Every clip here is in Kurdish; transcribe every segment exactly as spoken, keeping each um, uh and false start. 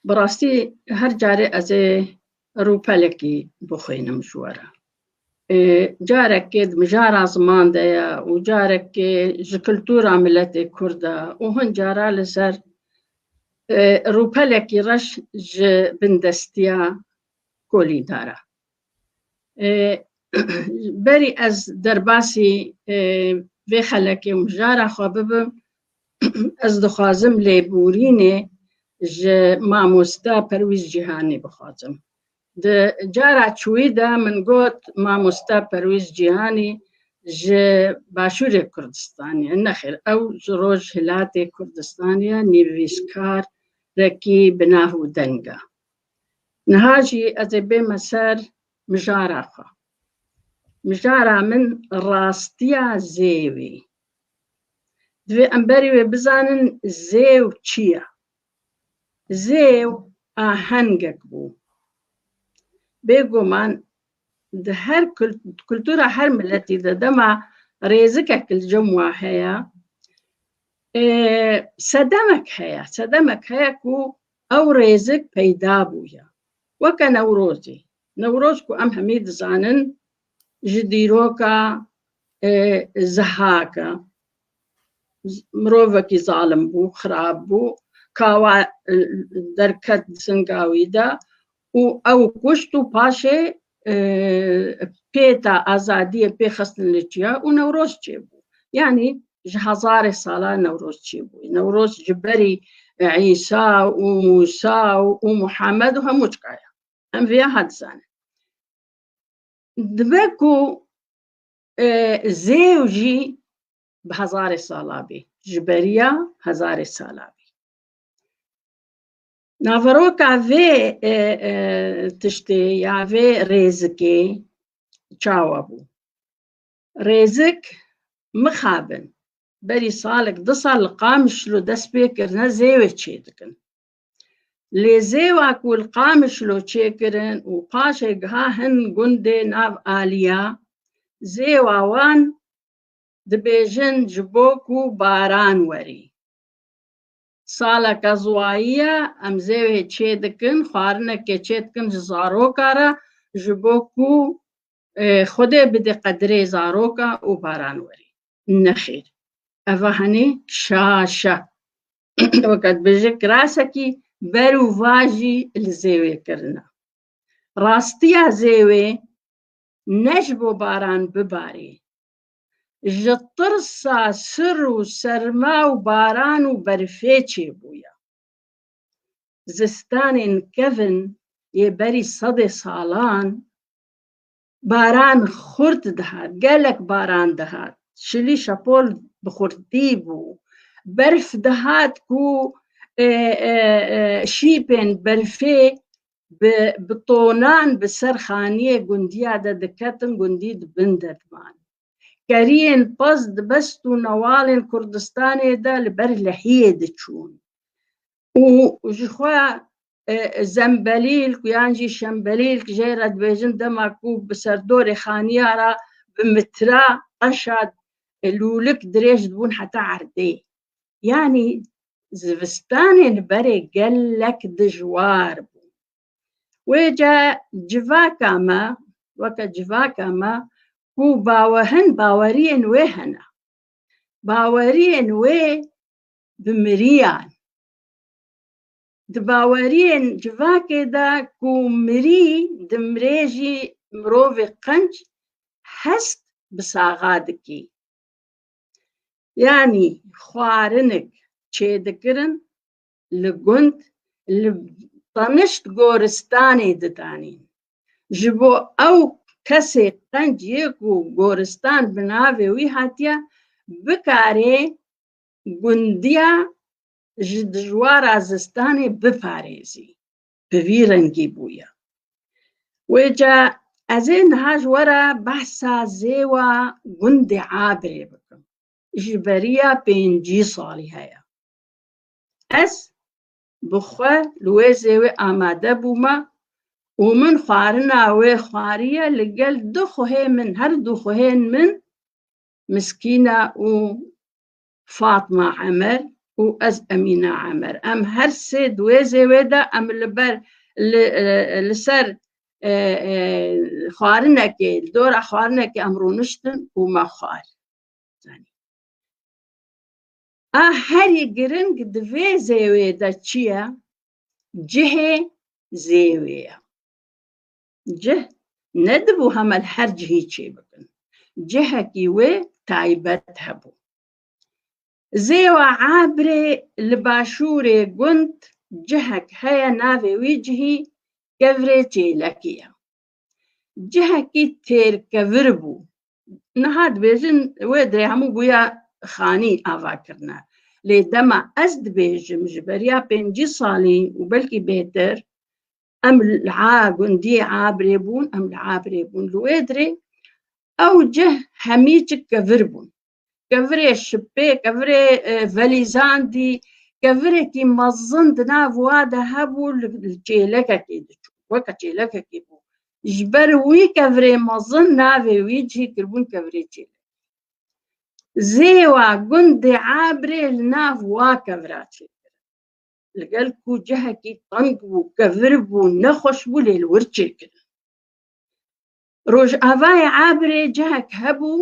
Bi rastî her carê ez ê rûpelekî bixwînim ji we re. Ê, carekê di mijara ziman de ye û carekê ji kultura miletê Kurd e û hin cara li ser, ê, rûpelekî reş ji bindestiya kolî dara. Ê, berî ez derbasî, ê, vê xelekê û mijara xwe bibim, ez dixwazim lêborînê ji mamoste Perwîz Cîhanî bixwazim. Di cara çûyî de min got, mamoste Perwîz Cîhanî ji Başûrê Kurdistanê ye. Nexêr, ew ji Rojhilatê Kurdistanê ye, nivîskarekî bi nav û deng e. Niha jî ez ê bême ser mijara xwe. Mijara min rastiya zêwê. Divê em berî wê bizanin zêw çi ye. Zêw ahengek bû. Bêguman di her kul-, kultura her miletî de dema rêzikek li cem wa heye, ê, sedemek heye, sedemek heye ku ew rêzik peyda bûye. Weke Newrozê. Newroz ku em hemî dizanin ji dîroka, ê, Zehak e. Z-, mirovekî zalim bû, xirab bû, kawa, ê, derket di singa wî de û ew kuşt û paşê, ê, pêta azadiyê pê xistin li çiya û Newroz çêbû. Yanî ji hezarê sala Newroz çêbû. Newroz ji berî Îsa û Mûsa û, û Muhammed û hemû çika ye. Em vêya ha dizanin. Dibe ku, e, zêw jî bi hezarê sala bê, ji beriya hezarê sala bê. Naveroka vê, e, e, tiştê ya vê rêzikê çawa bû? Rêzik mixabin. Berî salek, du sal li Qamişlo dest pê kirine zêwê çêdikin. Lê zêwa ku li Qamişlo çêkirin û paşê giha hin gundê nav aliya, zêwa wan dibêjin ji bo ku baran werî. Saleke ziwayî ye, em zêwê çêdikin, xwarinekê çêdikin ji zaroka re, ji bo ku, e, Xwedê bide qedirê zaroka û baran werî. Nexêr. Eva henê şaş e. Weke dibêje kirasekî ber û va jî li zêwê kirine. Rastiya zêwê ne ji bo baran bibarê. Ji tirsa sir û serma û baran û berfê çêbûye. Zistanên kevin yê berî sedê salan baran xurt dihat, gelek baran dihat. Şilî şepol bi xurtî bû. Berf dihat ku, e, e, e, şîpên berfê bi, bi tonan bi ser xaniyê gundiya de diketin, gundî di bin de diman. Keriyên pez di best û newalên Kurdistanê de li ber lehiyê diçûn. Û ji xwe, e, zembelîlk yan jî şembelîlk jê re dibêjin, dema ku bi serdorê xaniya re bi mitra qeşa, e, lûlik dirêj dibûn heta erdê. Yanî zivistanê li berê gelek dijwar bû. Wê ca civaka me, weke civaka me ku bawe-, hin baweriyên wê hene. Baweriyên wê bi miriyan. Di baweriyên civakê de ku mirî dimrê jî mirovê qenc hest bi saxa dikî. Yanî xwarinik çêdikirin, li gund, li tenişt goristanê didanîn. Ji bo ew kesê qenc yê ku goristan bi navê wî hatiye, bikare gundiya ji dijwara zistanê biparêzî. Bi vî rengî bûye. Wê ca ez ê niha ji we re behsa zêwa gundê Abirê bikim. Ji beriya pêncî salî heye. Ez bi xwe li wê zêwê amade bûme û min xwarina wê xwariye li gel du xwehê min, her du xwehên min, Miskîna û Fatma Emer, û ez Emîna Emer. Em her sê di wê zêwê de em li ber, li, e, li ser, e, e, xwarinekê, li dora xwarinekê em rûniştin û me xwar. Zanî. A herî giring di vê zêwê de çi ye? Cihê zêwê ye. Cih nedibû hema li her cihî çêbikin. Cihekî wê taybet hebû. Zêwa Abrê li başûrê gund cihek heye, navê wî cihî Kevirê Çêlekî ye. Cihekî têrkevir bû. Niha dibêjin wê dirê hemû bûya xanî ava kirine. Lê dema ez dibêjim ji beriya pêncî salî û belkî bêtir, em li a gundiyê Abrê bûn, em li Abrê bûn. Li wê dirê ew cih hemî çi kevir bûn. Kevirê şipê, kevirê, e, velîzan dî, kevirekî mezin di nav wa de hebû, li, li çêlekekê diçû. Weke çêlekekê bû. Ji ber wî kevirê mezin navê wî cihî kiribûn Kevirê Çêlekî. Zêwa gundê Abrê li nav wa kevira çêkir. Li gel ku cihekî teng bû, kevir bû, nexweş bû, lê li wir çêkirin. Rojavayê Abrê cihek hebû,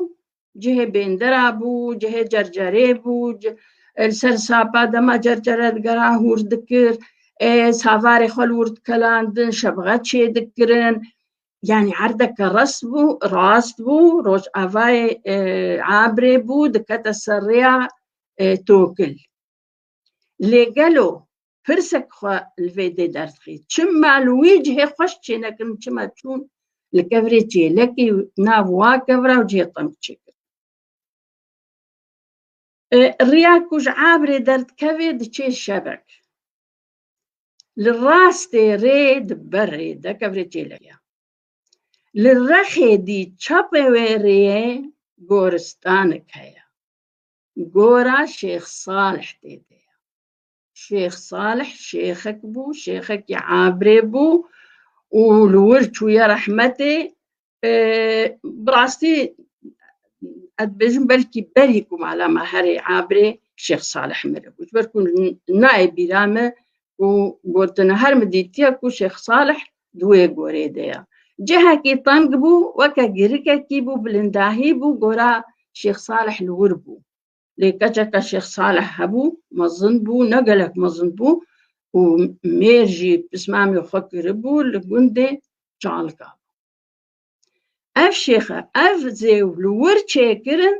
cihê bêndera bû, cihê cercerê bû, ci-, li ser sapa dema cercere digera hûr dikir, ê, savarê xwe li wir dikelandin, şebxe çêdikirin. Yanî erdeke rast bû, rast bû, Rojavayê, e, Abrê bû, dikete ser rêya, e, tokil. Lê gelo pirsek xwe li vê dê derdixî. Çima li wî cihê xweş çênekirin, çima çûn li Kevirê Çêlekî nav wa kevira û cihê teng çêkirin? E, riya ku ji Abrê derdikeve diçê Şebek. Li rastê rê di ber rê de Kevirê Çêlekî ye. Li rexê dî çapê wê rêyê goristanek heye. Gora Şêx Salih tê de ye. Şêx Salih şêxek bû, şêxekî Abrê bû û li wir çûye rehmetê. E, bi rastî, ez dibêjim belkî berî ku mala me herê Abrê Şêx Salih miribû. Ji ber ku nayê bîra me û gotine her min dîtiye ku Şêx Salih di wê gorê de ye. Cihekî teng bû, weke girikekî bû, bilindahî bû, gora Şêx Salih li wir bû. Lê keçeke Şêx Salih hebû, mezin bû, ne gelek mezin bû û mêr jî pismamê xwe kiribû, li gundê Çalika bû. Ev şêxe, ev zêw li wir çêkirin,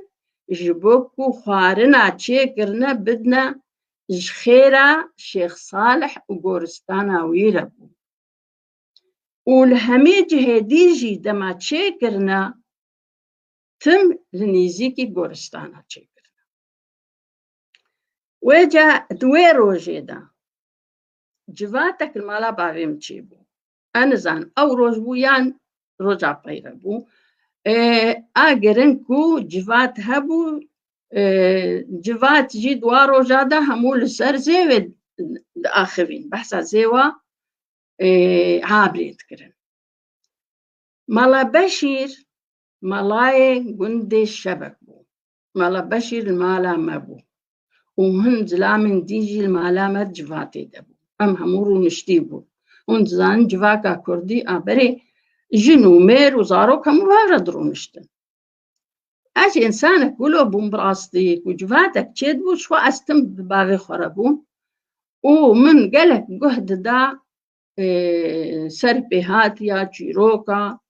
ji bo ku xwarina çêkirine bidine ji xêra Şêx Salih û goristana wî re bû. Û li hemî cihê dî jî dema çêkirine, tim li nêzîkî goristana çêkirine. Wêca di wê rojê de civatek li mala bavê min çêbû. Ez nizanim ew roj bû yan roja peyre bû. E, a giring ku civat hebû, e, civat jî di wa roja de hemû li ser zêwê diaxivîn. Behsa zêwa, e, Abrê dikirin. Mala Beşîr malayê gundê Şebek bû. Mala Beşîr li mala me bû. Û hin zilamên din jî li mala me civatê de bû. Em hemû rûniştî bûn. Hûn dizanin civaka kurdî a berê jin û mêr û zarok hemû va re dirûniştin. Ez însanek wilo bûm bi rastî ku civatek çêdibû, ji xwe ez tim bi bavê xwe re bûm. Û min gelek guh dida, e, serpêhatiya çîroka.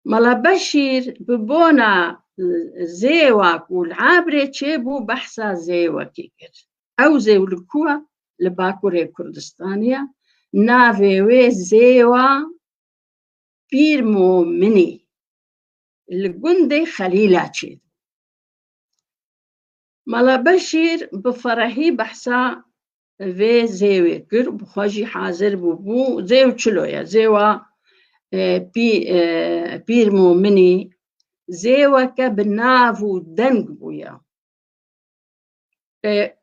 Mala Beşîr bi bona, e, zêwa ku li Abrê çêbû, behsa zêwekê kir. Ew zêw li ku ye? Li Bakurê Kurdistanê ye. Navê wê zêwa Pîr Mominî. Li gundê Xelîla çêdibû. Mala Beşîr bi ferehî behsa vê zêwê kir, bi xwe jî hazir bûbû. Zêw çilo ye? Zêwa, e, pî-, e, Pîr Mominî zêweke bi nav û deng bûye. E,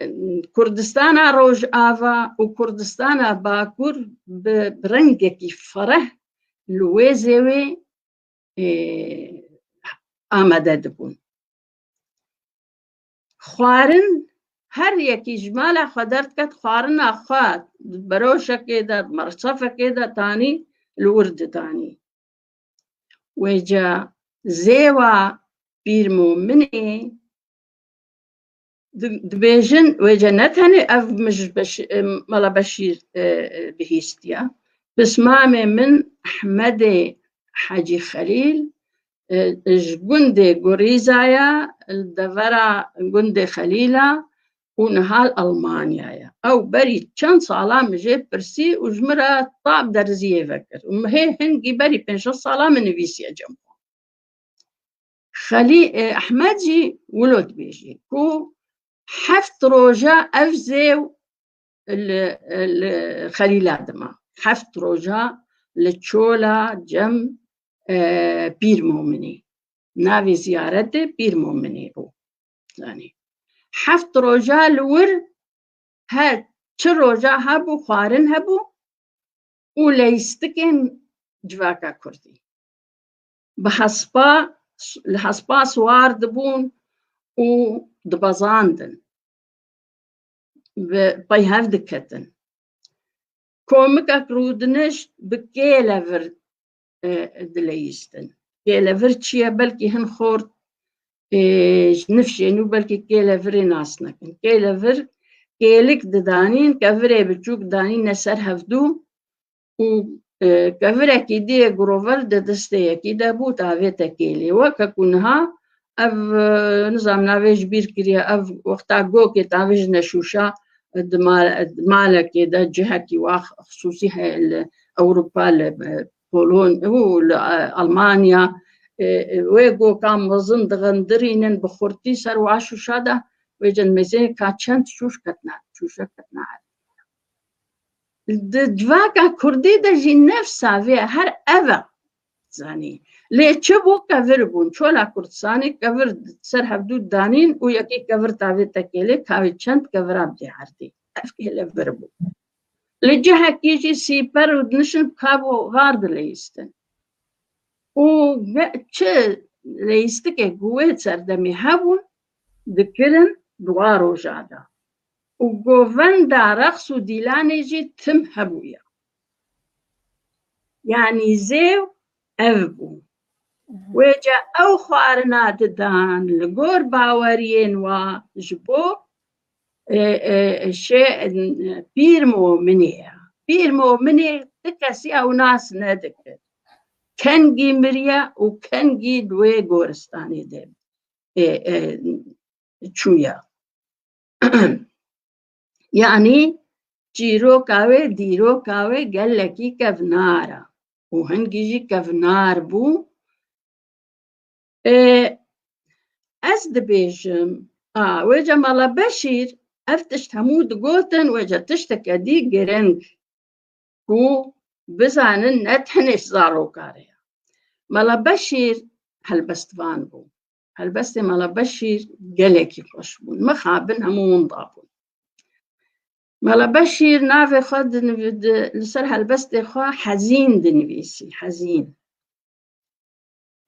Kurdistana Rojava û Kurdistana Bakur bi, bi rengekî fereh li wê zêwê, e, amade dibûn. Xwarin her yekî ji mala xwe derdiket, xwarina xwe di beroşekê de, di mersefekê de tanî li wir didanî. Wêca zêwa Pîr Mominê di-, dibêjin, wêca ne tenê ev min ji Beş-, e, Mala Beşîr, e, e, bihîstiye. Pismamê min Ehmedê Hecî Xelîl, e, ji gundê Gurîza ye, li devera gundê Xelîla û niha li Almanya ye. Ew berî çend sala min jê pirsî û ji min re tab deriziyê vekir. Û min hê hingî berî pênc şeş sala min nivîsiye cem xwe. Xelî-, e, Ehmed jî wilo dibêjî ku heft roja ev zêw li, li Xelîla dima. Heft roja li çola cem, e, Pîr Mominî. Navê ziyaretê Pîr Mominî bû. Zanî. Heft roja li wir he çi roja hebû, xwarin hebû û leyîstikên civaka kurdî. Bi hespa, li hespa siwar dibûn û dibezandin. Bi pey hev diketin. Komikek rûdinişt bi kêlevir, e, dileyîstin. Kêlevir çi ye? Belkî hin xort, e, ji nifşên û belkî kêlevirê nas nekin. Kêlevir kêlik didanîn, kevirê biçûk danîne ser hevdû û, e, kevirekî diyê girover di destê yekî de bû, tavête kêlê. Weke ku niha ev, e, nizam navê ji bîr kiriye, ev wexta gokê tavêjine şûşa, e, di mal-, di malekê de cihekî wa xisûsî heye li Ewropa, li, e, Polon û li, e, Almanya, e, e, wê gokan mezin dixindirînin bi xurtî ser wa şûşa de, wê cin mêzê ka çend şûş ketine, şûşe ketine. Di civaka kurdî de jî nefsa vê her ev e. Zanî. Lê çi bû, kevir bûn. Çola Kurdistanê kevir ser hevdû danîn û yekî kevir tavête kêlê, kavê çend kevira bidê erdê. Ev kêlevir bû. Li cihekî jî sîper û dinişin bi kab û var dileyîstin. Û ve-, çi leyîstikê ku wê serdemê hebûn, dikirin di wa roja de. Û govenda reqs û dîlanê jî tim hebûye. Yanî zêw ev bû. Mhm. Wêca ew xwarina didan li gor baweriyên wa ji bo, e, e, şê, e, Pîr Mominê ye. Pîr Mominê ti kesî ew nas nedikir. Kengî miriye û kengî di wê goristanê de, e, e, çûye. Yanî çîroka wê, dîroka wê gelekî kevnar e û hingî jî kevnar bû. E, ez dibêjim, a, wêca Mala Beşîr ev tişt hemû digotin, wêca tişteke dî giring ku bizanin ne tenê ji zaroka re ye. Mala Beşîr helbestvan bû. Helbestê Mala Beşîr gelekî xweş bûn. Mixabin hemû winda bûn. Mala Beşîr navê xwe dinivî-, di-, li ser helbestê xwe hezîn dinivîsî, hezîn.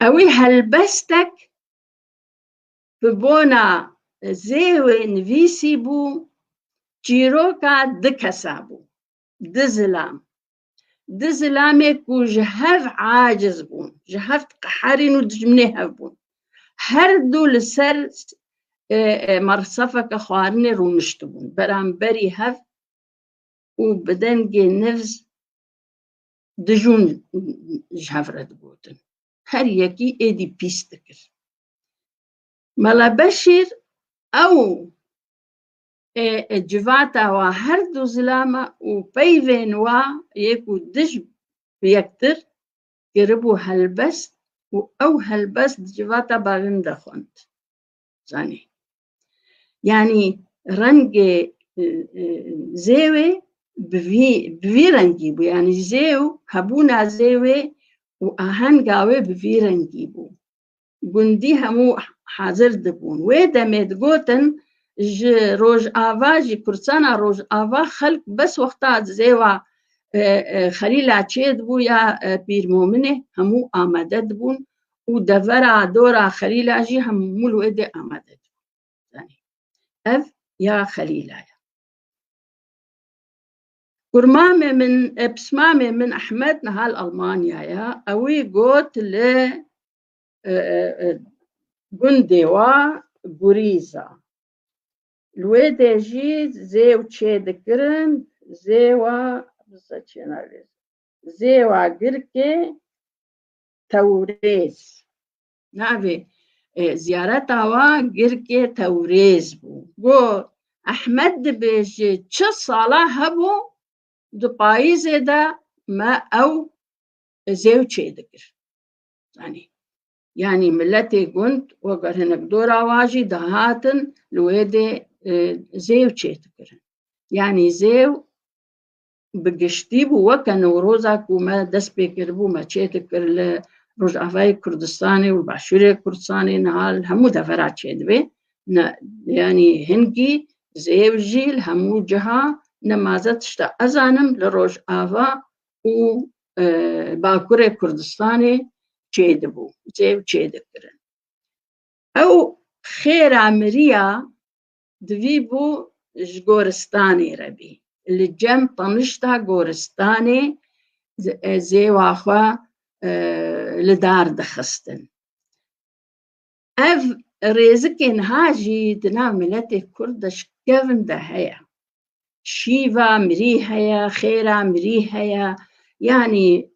Ewî helbestek bi bona zêwê nivîsî bû, çîroka du kesa bû, du zilam. Du zilamê ku ji hev aciz bûn, ji hev diqeherîn û dijminê hev bûn. Her du li ser, e, e, mersefeke xwarinê rûniştibûn. Beramberî hev û bi dengê nivz dijûn ji hev re digotin. Her yekî êdî pîs dikir. Mela Beşîr ew, e, e, civata wa her du zilama û peyvên wa yê ku dij bi yektir kiribû helbest û ew helbest di civata bavê min de xwend. Zanî. Yanî rengê, e, e, zêwê bi vî, bi vî rengî bû. Yanî zêw, hebûna zêwê û ahenga wê bi vî rengî bû. Gundî hemû hazir dibûn. Wê demê digotin, ji Rojava, ji Kurdistana Rojava xelk bes wexta zêwa, e, e, Xelîla çêdibû ya, e, Pîr Mominê, hemû amade dibûn û devera dora Xelîla jî hemû li wê dê amade dibûn. Zanî. Ev ya Xelîla ye. Kurmamê min, e, pismamê min Ehmed niha li Almanya ye. Ewî got li, e, e, e, gundê wa Gurîza. Li wê de jî zêw çê dikirin, zêwa, bize çê navê, zêwa Girkê Tewrêz. Navê, e, ziyareta wa Girkê Tewrêz bû. Got, Ehmed dibêje, çi sala hebû, di payîzê de me ew zêw çê dikir. Yanî, yanî miletê gund, weger hinek dora wa jî dihatin, li wê de, e, zêw çê dikirin. Yanî zêw bi giştî bû, weke Newroza ku me dest pê kiribû, me çê dikir li Rojavayê Kurdistanê û Başûrê Kurdistanê, niha li hemû devera çêdibê. Ne, yanî hingî zêv jî li hemû ciha, nemaze tişta ez zanim li Rojava û, e, Bakurê Kurdistanê çêdibû, zêv çêdikirin. Ew xêra miriya divî bû ji goristanê re bî. Li cem tanişta goristanê z-, e, zêwa xwe, e, li dar dixistin. Ev rêzikên ha jî di nav miletê Kurd de ji kevin de heye. Şîva mirî heye, xêra mirî heye. Yanî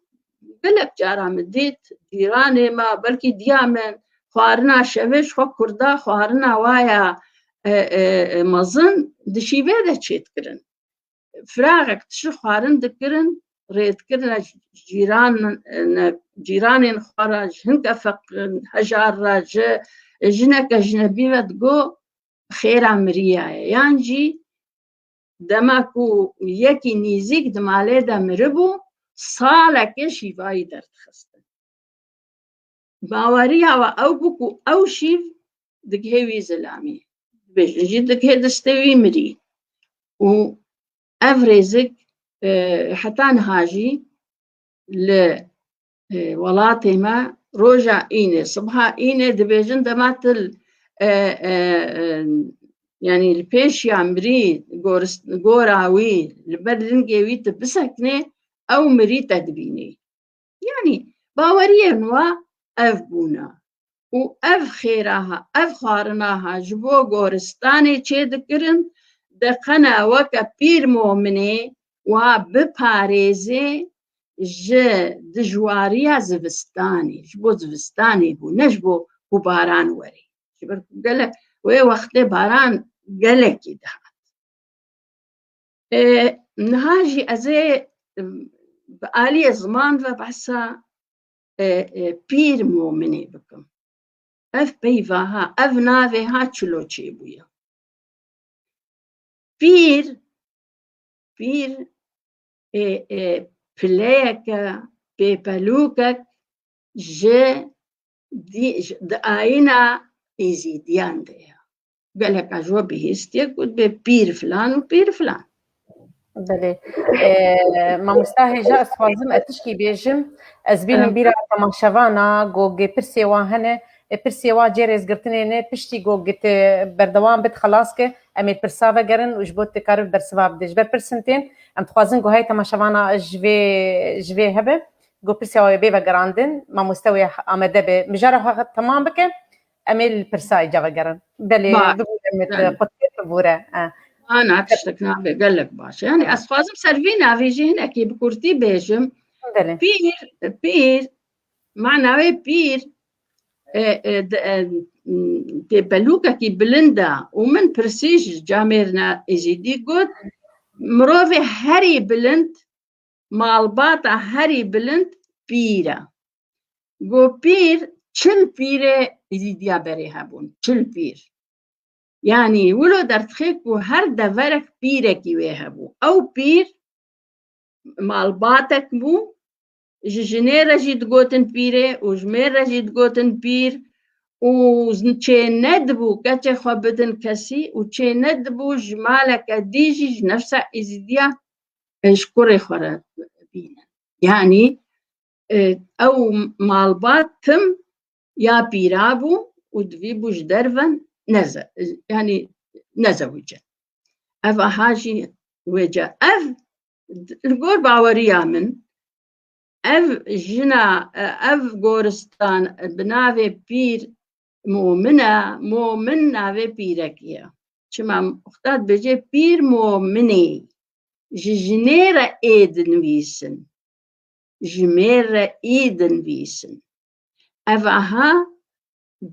gelek cara min dît, cîranê me, belkî diya min, xwarina şevê ji xwe Kurda, xwarina wa ya, e, e, e, mezin di şîvê de çêdikirin. Firaxek tişt xwarin dikirin, rê dikirine cîran, ne, cîranên xwe re, ji hin gefek hejar re, ji jineke jinebî ve digo, xêra miriya ye. Yan jî dema ku yekî nîzîk di malê de miribû, salekê şîvayî derdixistin. Baweriya we ew bû ku ew şîv digihê wî zilamî. Dibêjin jî digihê destê wî mirî. Û ev rêzik, e, heta niha jî li, e, welatê me roja înê, sibha înê dibêjin dema tu, e, e, e, yanî li pêş ya mirî goris-, gora wî li ber lingê wî tu biseknê, ew mirî te dibînî. Yanî baweriyên wa ev bûne. Û ev xêra ha, ev xwarina ha ji bo goristanê çêdikirin, de qena weke pîr mominê wa biparêzê ji dijwariya zivistanê, ji bo zivistanê bû, ne ji bo ku baran werê. Ji ber ku gelek, wê wextê baran gelekî dihat. E, niha jî ez ê, em, bi aliyê ziman ve behsa, e, e, pîr mominê bikim. Ev peyva ha, ev navê ha çilo çêbûye. Pîr, pîr, e, e, pileyeke, pêpelûkek ji dî-, ji, di ayîna Êzîdiyan de ye. Geleka ji we bihîstiye ku dibê pîr filan û pîr filan. Belê. E, mamosta hêja ez dixwazim ez tişkî bêjim. Ez bînim bîra temaşevana, go gê pirsê wan hene, e, pirsê wan cê rêzgirtinê ne, piştî go gê te berdewam bit, xelas ke, em ê pirsa vegerin û ji bo te karib bersiva bidê. Ji ber pirsên tên, em dixwazin go hey temaşevana ji vê, ji vê hebe, go pirsê wê bê vegerandin, mamoste wê amede be. Mijara xwe temam bike, em ê li pirsa îca vegerin. Belê, bibûre, em ê te qutkê bibûre. Ha, na, tiştek nabe, gelek baş. Yani, ez dixwazim ser vî navê jî hinekî bi kurtî bêjim. Belê. Pîr, pîr, mana wê pîr, e, e, de, e, m, têpelûkekî bilind e û min pirsî ji camêrina Êzîdî got, mirovê herî bilind, malbata herî bilind pîr e. Go pîr, çil pîrê Êzîdiya berê hebûn, çil pîr. Yanî wilo derdixê ku her deverek pîrekî wê hebû. Ew pîr malbatek bû, ji jinê re jî digotin pîrê û ji mêr re jî digotin pîr û çê nedibû keçê xwe bidin kesî û çê nedibû ji maleke dî jî ji nefsa Êzîdiya, e, ji kurê xwe re bînin. Yanî, e, ew malbat tim ya pîra bû û divî bû ji derve neze-, yanî nezewicin. Ev aha jî wêce. Ev, li gor baweriya min, ev jina, ev goristan bi navê Pîr Momin e, Momin navê pîrekê ye. Çima Uxta dibêje Pîr Mominê, ji jinê re ê dinivîsin. Ji mêr re î dinivîsin. Ev aha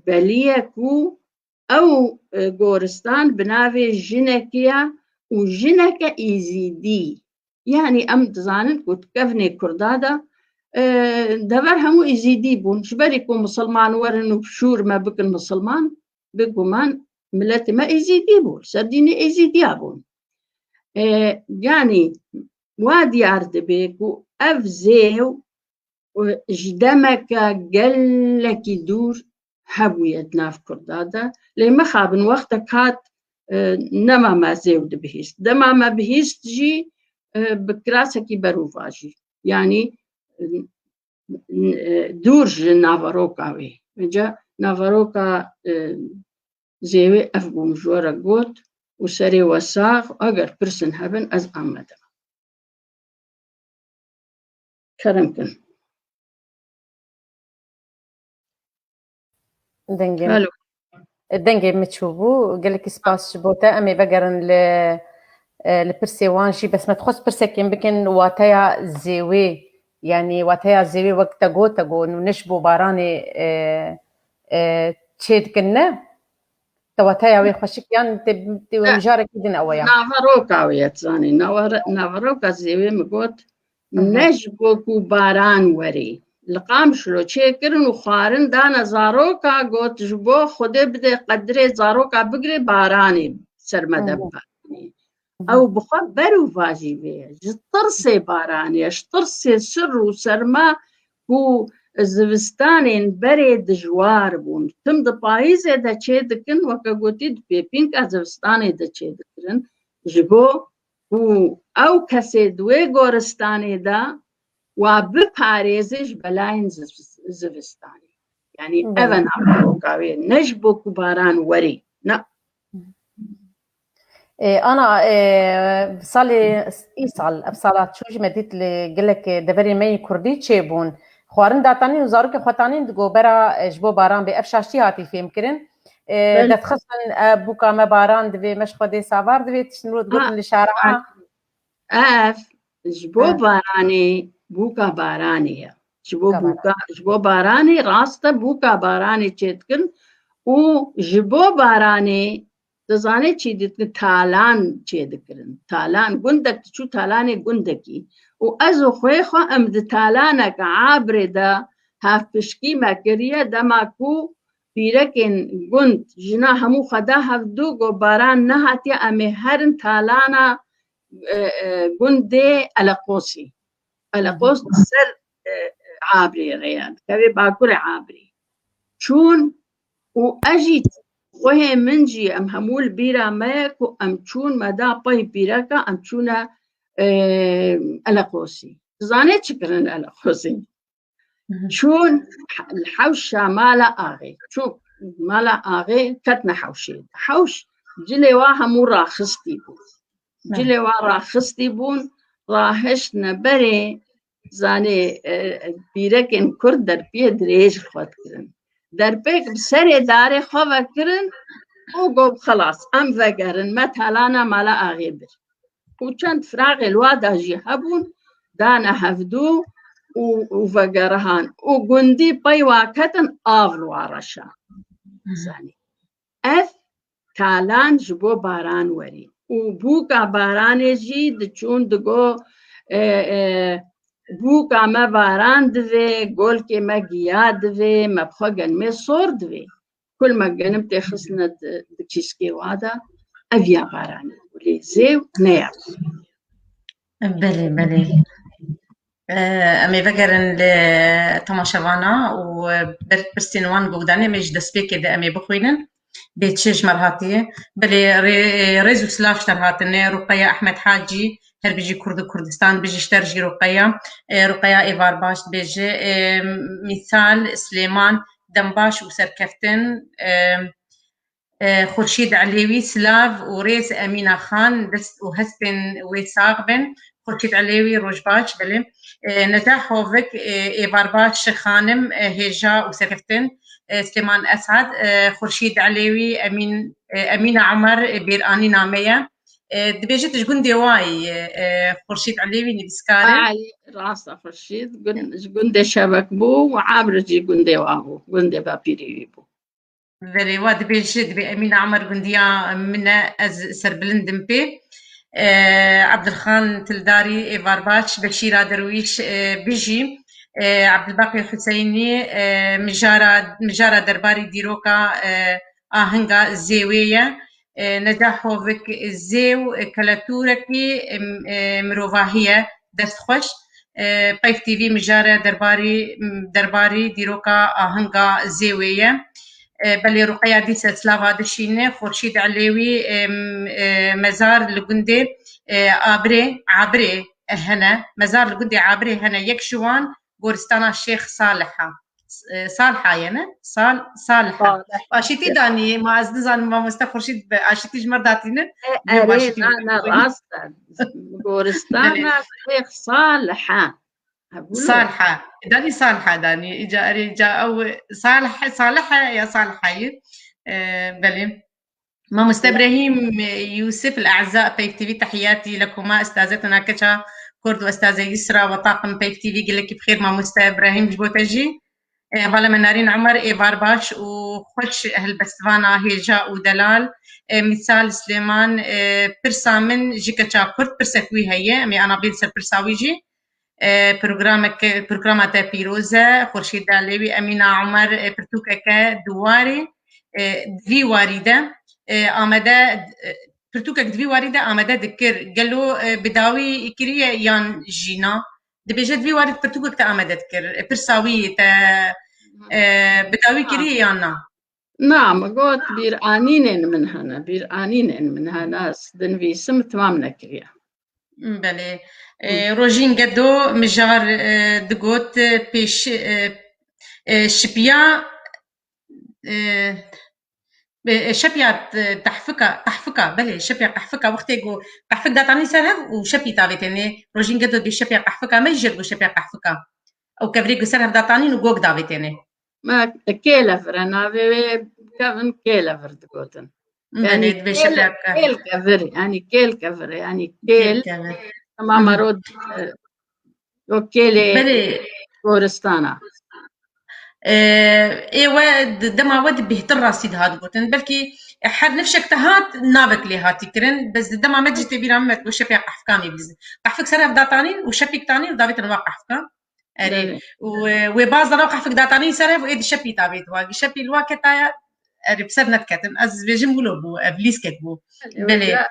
belî ye ku ew, e, goristan bi navê jinekê ye û jineke Êzîdî. Yanî em dizanin ku di kevnê Kurda de, e, dever hemû Êzîdî bûn. Ji berî ku misilman werin û şûr me bikin misilman, bi guman miletê me Êzîdî bû, li ser dînê Êzîdiya bûn. E, yanî wa diyar dibe ku ev zêw, e, ji demeke gelekî dûr hebûye di nav Kurda de. Lê mixabin wextek hat, e, nema me zêw dibihîst. Dema me bihîst jî, e, bi kirasekî berûvajî. Yanî, e, dûr ji naveroka wê. Vêca naveroka, e, zêwê ev bû min ji we re got û serê we sax, eger pirsin hebin ez amade me. Kerem kin. Dengê Alo. Dengê min çûbû. Gelekî spas ji bo te. Em ê vegerin li, e, li pirsê wan jî. Bes me dixwest pirsekên bikin, wateya zêwê, yanî wateya zêwê wek te got, te got, ne ji bo baranê, e, e, çê dikin, ne? Te wateya wê xweşik yan te, te wê mijarekî din ew ya? Naveroka wê ye, zanî. Navere-, naveroka zêwê min got, Hı hı. Ne ji bo ku baran werê. Li Qamişlo çêkirin û xwarin dane zaroka, got, ji bo Xwedê bide qedirê zaroka bigire, baranê ser me de Hı hı. bibarîne. Hı hı. Ew bi xwe berûvajî vê ye. Ji tirsê baranê ye, ji tirsê sir û serma ku zivistanên berê dijwar bûn. Tim di payîzê de çê dikin, weke gotî di pêpînka zivistanê de çê dikirin. Ji bo ku ew kesê di wê goristanê de wa biparêze ji belayên ziv-, zivistanê. Yanî Hı hı. ev e naveroka wê, ne ji bo ku baran werê. Na. E, ana, e, salê, îsal, ev sala çû jî me dît li gelek deverên me yê kurdî çêbûn. Xwarin datanîn û zarokê xwe tanîn digo bera, e, ji bo baran bê. Ev şaştî hatî fêmkirin. E, Belê. Dedixistin, e, bûka me baran divê, me ji Xwedê savar divê, tiştin ro digotin Ha, li şara. ha. Ev ji bo Ha. baranê, bûka baranê ye. Ji bo Bûka bûka, baranê. ji bo baranê, rast e, bûka baranê çêdikin û ji bo baranê, dizane çî dikin, talan çêdikirin. Talan, gundek diçû talanê gundekî. Û ez û xwê xwe em di talaneke abrê de hevpişkî me kiriye, dema ku pîrekên gund, jina hemû xwe da hevdû, got baran nehatiye, em ê herin talana, e, e, gundê Eleqosî. Eleqos di ser, e, abrê re ye, dikeve bakurê abrê. Çûn û ez jî xwehê min jî, em hemû li bîra me ye ku em çûn, me da pey pîreka, em çûne, e, Eleqosî. Dizane çi kirin Eleqosî? Hı hı. Çûn he-, li hewşa mala axê. Çûn mala axê, ketine hewşê. Hewş cilê wa hemû raxistî bû. Hı. Cilê wa raxistî bûn, rahiştine berê, zanê, e, pîrekên kurd derpiyê dirêj li xwe dikirin. Derpêk bi serê darê xwe vekirin û got, xelas, em vegerin, me talana mala axê bir. Û çend firaxê li wa de jî hebûn, dane hevdû û, û vegerihan. Û gundî pey wa ketin, av li wa reşa. Hı. Zanî. Ev talan ji bo baran werî. Û bûka baranê jî diçûn digo, e, e, bûka me baran divê, golkê me giya divê, me bi xwe genimê sor divê. Kul me genim tê xistine di, di kîskê wa de, ev ya baranê. Lê zêw ne ya. Belê, belê. E, em ê vegerin li temaşevana û ber pirsên wan guhdanê me ji destpêkê de em ê bixwînin. Bê çi ji me re hatiye? Belê, rê-, rêz û silav ji te re hatine. Ruqeya Ehmed Hacî, her bijî Kurd û Kurdistan, bijî ji te re jî Ruqeya. E, Ruqeya êvar baş dibêje. E, Mîsal, Silêman, dem baş û serkeftin. E, E, Xurşîd Elêwî, silav û rêz. Emîna Xan, dest û hespên wê sax bin. Xurşîd Elêwî, roj baş, belê. E, Necah Hovik, e, êvar baş xanim, e, hêja û serkeftin. E, Silêman Esad, e, Xurşîd Elêwî, Emîn, e, Emîna Emer, e, bêranîna me ye. E, dibêjit ji gundê wa yî, e, Xurşîd Elêwî nivîskar e. Ay, rast e, Xurşîd, gun-, ji gundê Şevek bû û Amr jî gundê wa bû, gundê bapîrî wî bû. Belê, wa dibêje, dibê Emîna Emer gundiya min e, ez serbilind im pê. E, Ebdilxan Tildarî, êvar baş, Beşîra Derwîş, e, bijî. E, Ebdilbaqî Huseynî, e, mijara, mijara derbarî dîroka, e, ahinga zêwê ye. E, Necah Hovik, zêw, e, keletûrekî, e, e, mirovahî ye, dest xweş. E, Peyv T V mijare derbarî, derbarî dîroka ahinga zêwê ye. E, belê Ruqeya Dîse silava dişîne, Xurşîd Elêwî, e, m-, e, mezar li gundê, e, Abrê, Abrê hene, mezar li gundê Abrê hene, yek ji wan goristana Şêx Salih e. S-, e, Salha ye, ne? Sal-, Salha. Salih. Aşîtî danî, ma ez nizanim mamoste Xurşîd bi aşîtî ji me datînin. E, Bilmiyorum erê, aşîtî na, na, rast e. Goristana Belê. Şêx Salih e. Ha, bunu. Salha. Danî Salha danî. Îca erê, îca ew Salih, Salih e ya Salha ye. E, belê. Mamoste Îbrahîm Yûsif, el E'za, Peyv T V, tehiyatî lekuma, ustazetuna keça Kurd û ustaze Yusra ve taqim Peyv T V, gelekî bi xêr mamoste Îbrahîm ji bo te jî. E, hevala me Narîn Emer, êvar baş û xweş helbestvana hêja û delal. E, Mîsal Silêman, e, pirsa min ji keça Kurd, pirsek wî heye, em ê ana bên ser pirsa wî jî. E, programeke, programa te pîroz e, Xurşîd Elêwî, Emîna Emer, e, pirtûkeke di warê, e, di vî warî de, e, amade, e, pirtûkek di vî warî de amade dikir. Gelo, e, bi dawî kiriye yan jî na? Dibêje di vî warî pirtûkek te amade dikir. E, pirsa wî te, e, bi dawî kiriye yan na? Na, min got bîranînên min hene, bîranînên min hene, ez dinivîsim, temam nekiriye. Belê. E, Hı. Rojîn Gedo mijar, e, digot, e, pêş, e, e, şipiya, e, e, şepiya, e, tehfika, qehfika, belê, şepiya qehfika, wextê ku qehfik datanî ser hev û şepî tavêtênê, Rojîn Gedo dibê şepiya qehfika, me jê digot şepiya qehfika. Ew kevirê ku ser hev datanîn û gog davêtênê. Me kêlevir e, navê wê kevin kêlevir digotin. Belê, yanî dibê kêl, şepiya ke- kêl kevir, yanî kêl kevir, yanî kêl, kêl kevir. Tamam, Hı hı. Ero, e, o kêlê Belê. Goristana. E, ê we di dema we di bêhtir rastî dihat gotin. Belkî her nifşek te hat navek lê hatî kirin. Bes di dema me cî tê bîra me ku şepiya qehfika me bîzin. Qehfik ser hev datanîn û şepîk tanîn û davêtin wa qehfika. Erê. Belê. Û, e, wê baz dana qehfik datanî ser hev û ê di şepî tavêt wa. Şepî li wa ketaya, erê, bi ser nediketin. Ez vêjim wilo bû, ev lîskek bû. Belê, Belê. Wêca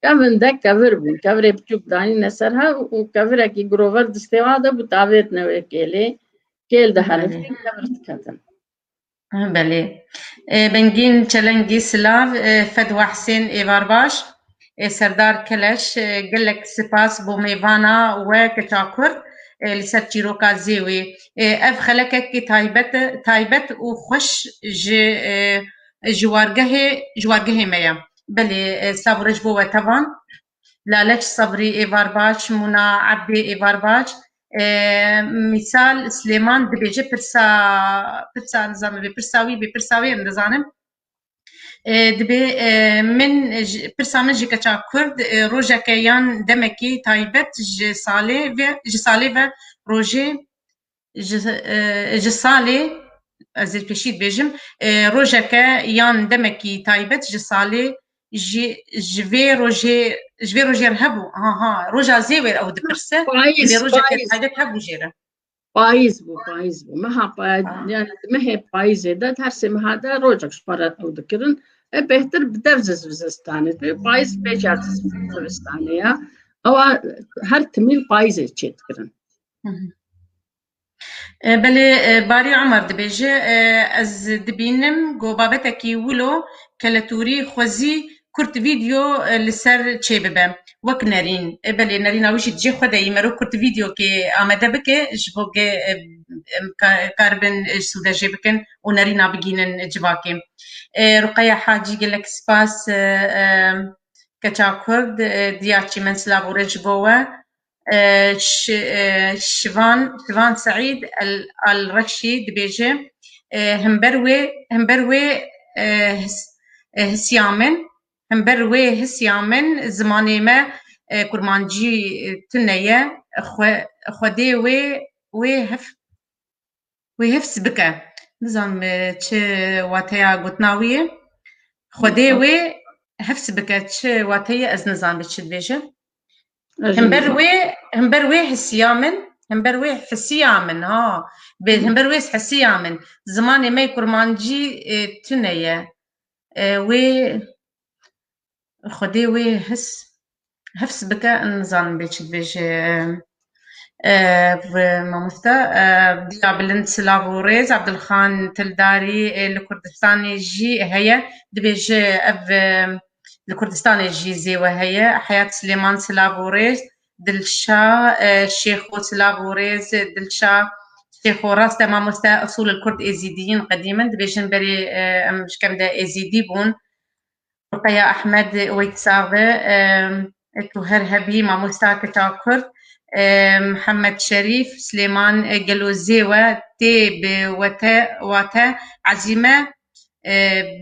kevin de kevir bûn. Kevirê biçûk danîne ser hev û kevirekî girover distê wa de bû tavêtine wê kêlê. Kêl de Belê. Heriftin kevir diketin. Ha, belê. E, Bengîn Çelengî silav, e, Fedwa Hisên êvar baş, e, Serdar Keleş, e, gelek spas bo mêvana we keça Kurd, e, li ser çîroka zêwê. E, ev xelekekî taybet, taybet û xweş ji, e, ji wargehê, ji wargehê me ye. Belê, e, silav û rêz bo we tevan. Laleç Sebrî êvar baş, Mûna Ebdê êvar baş. E, Mîsal Silêman dibêje pirsa, pirsa nizanim, bê pirsa wî, bê pirsa wê em dizanin. E, dibê, e, min ji, pirsa min ji keça Kurd, e, rojeke yan demekî taybet ji salê ve, ji salê ve rojê ji, e, ji salê, ez ê pêşî dibêjim, e, rojeke yan demekî taybet ji salê, ji, ji vê rojê, ji vê rojê re hebû. Ha, ha, roja zêwê re ew dipirse, Payîz, vê rojeke payîz. Taybet hebû jê re. Payîz bû, payîz bû. Meha pay-, Ah. Yani di mehê payîzê de, her sê meha de rojek ji xwe re ew dikirin. E, bêhtir bi dev ziv-, zivistanê. Dibê payîz pêca ziv-, zivistanê ya. Ewa her timîl payîzê çê dikirin. Hı hı. E, belê, e, Barî Omer dibêje, e, ez dibînim ku babetekî wilo keletûrî xwezî kurt vîdeo, e, li ser çêbibe. Wek nerîn. E, belê, nerîna wî jî di cê xwe de yî, mero kurt vîdeokê amede bike, ji bo ge, e, em, ka-, karibin, e, sûde jê bikin û nerîna bigînin civakê. E, Ruqeya Hacî, gelek spas, e, e, keça Kurd, e, diya çîmen silav û rêz ji bo we. E, Şi-, e, Şivan, Şivan Seîd El, El Reşî dibêje, e, himber wê, himber wê, e, his-, e, hisiya min, himber wê hisiya min zimanê me, e, kurmancî, e, tune ye. Xwe-, Xwedê wê, wê hef-, wê hifz bike. Nizanim, e, çi wateya gotina wî ye. Xwedê wê hifz bike. Çi wate ye, ez nizanim bi çi dibêje. Himber wê, himber wê hisiya min, himber wê hisiya min, ha. Bi, himber wê hisiya min. Zimanê me kurmancî, e, tune ye. E, wê Xwedê wê his, hifz bike, nizanim bê çi dibêje, e, e, mamoste, e, Diya Bilind silav û rêz, Abdulxan Tildarî, e, li Kurdistanê jî heye, dibêje ev, e, li Kurdistanê jî zêwe heye, Heyat Silêman silav û rêz, Dilşa, e, Şêxo silav û rêz, Dilşa Şêxo rast e mamoste, Usul el Kurd Êzîdiyîn qedîm in, dibêjin berê, e, em ji kem de Êzîdî bûn. Ruqeya Ehmed, wek sax be, e, tu her hebî, mamosta keça Kurd, e, Mihemed Şerîf, Silêman, e, gelo zêwe tê bi wete, wate ezîme, e,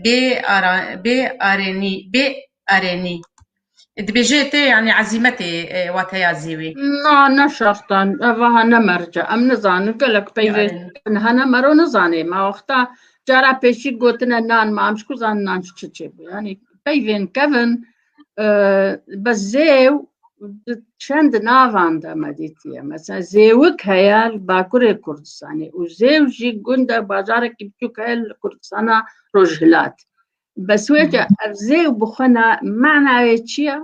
bê ara-, bê arenî, bê arenî. Dibêje tê, yanî ezîmetê, e, wateya zêwê. Na, ne şertan, ev aha ne merce. Em nizanin, gelek peyvê Yani. Hene mero nizanê. Me wexta cara pêşî gotine nan, ma em ji ku zanin nan ji çi çêbû? Yani peyvên kevin, e, bi zêw di çend navan de me dîtiye. Mesela zêwik heye li Bakurê Kurdistanê û zêw jî gund e, bajarekî biçûk heye li Kurdistana Rojhilat. Bes wê Hı hı. Ev zêw bi xwe na, manayê çi ye?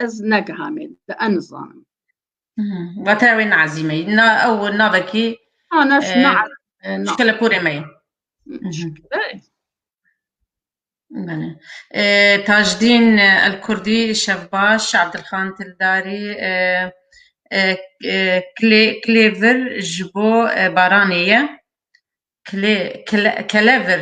Ez negihamê, te ez nizanim. Hı hı. Wateya wê ne ezîme ye. Na, ew navekî, Ha, ne, e, na, e, na. Şikeleporê me ye. Hı hı. Şikele. Belê. E, Tajdîn El Kurdî, şev baş, Abdulxan Tildarî, e, e, e, Klê-, Klêvir ji bo, e, baranê ye. Klê-, kle-, Kelevir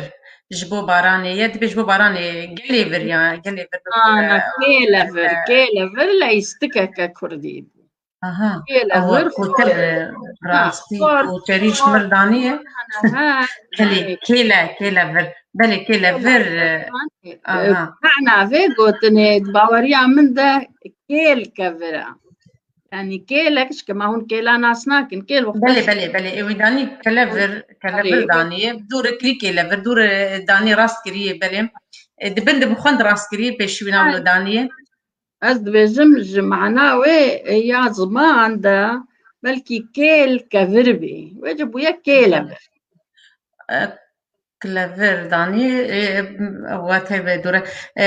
ji bo baranê ye. Dibê ji bo baranê gelê vir ya, gelê vir. Ana, e, kêlevir, e, kêlevir leyistikeke kurdî bû. Aha. Kêlevir, ewa, koçer, xor. E, rastî, ha, xor, koçerî ji xor. Mir daniye. Ana, ha, belê, yani. Kêle, kêlevir. Belê, kêlevir, kêlevir, e, aha. Mana vê gotinê, di baweriya min de kêl kevir e. Yani kêlek, ji ke ma hûn kêla nas nakin, kêl wexta Belê, belê, belê. Ê wî danî kelevir, kelevir Belê. Daniye. Dûr kirî kêlevir, dûr, e, danî rast kiriye, belê. E, di bin de bi xwend rast kiriye, pêşî wî nav Belê. Daniye. Ez dibêjim ji mana wê, e, ya ziman de belkî kêl kevir bî. Wê ci bûye kêlevir. E, Klevir danî, e, wate ve dure. E,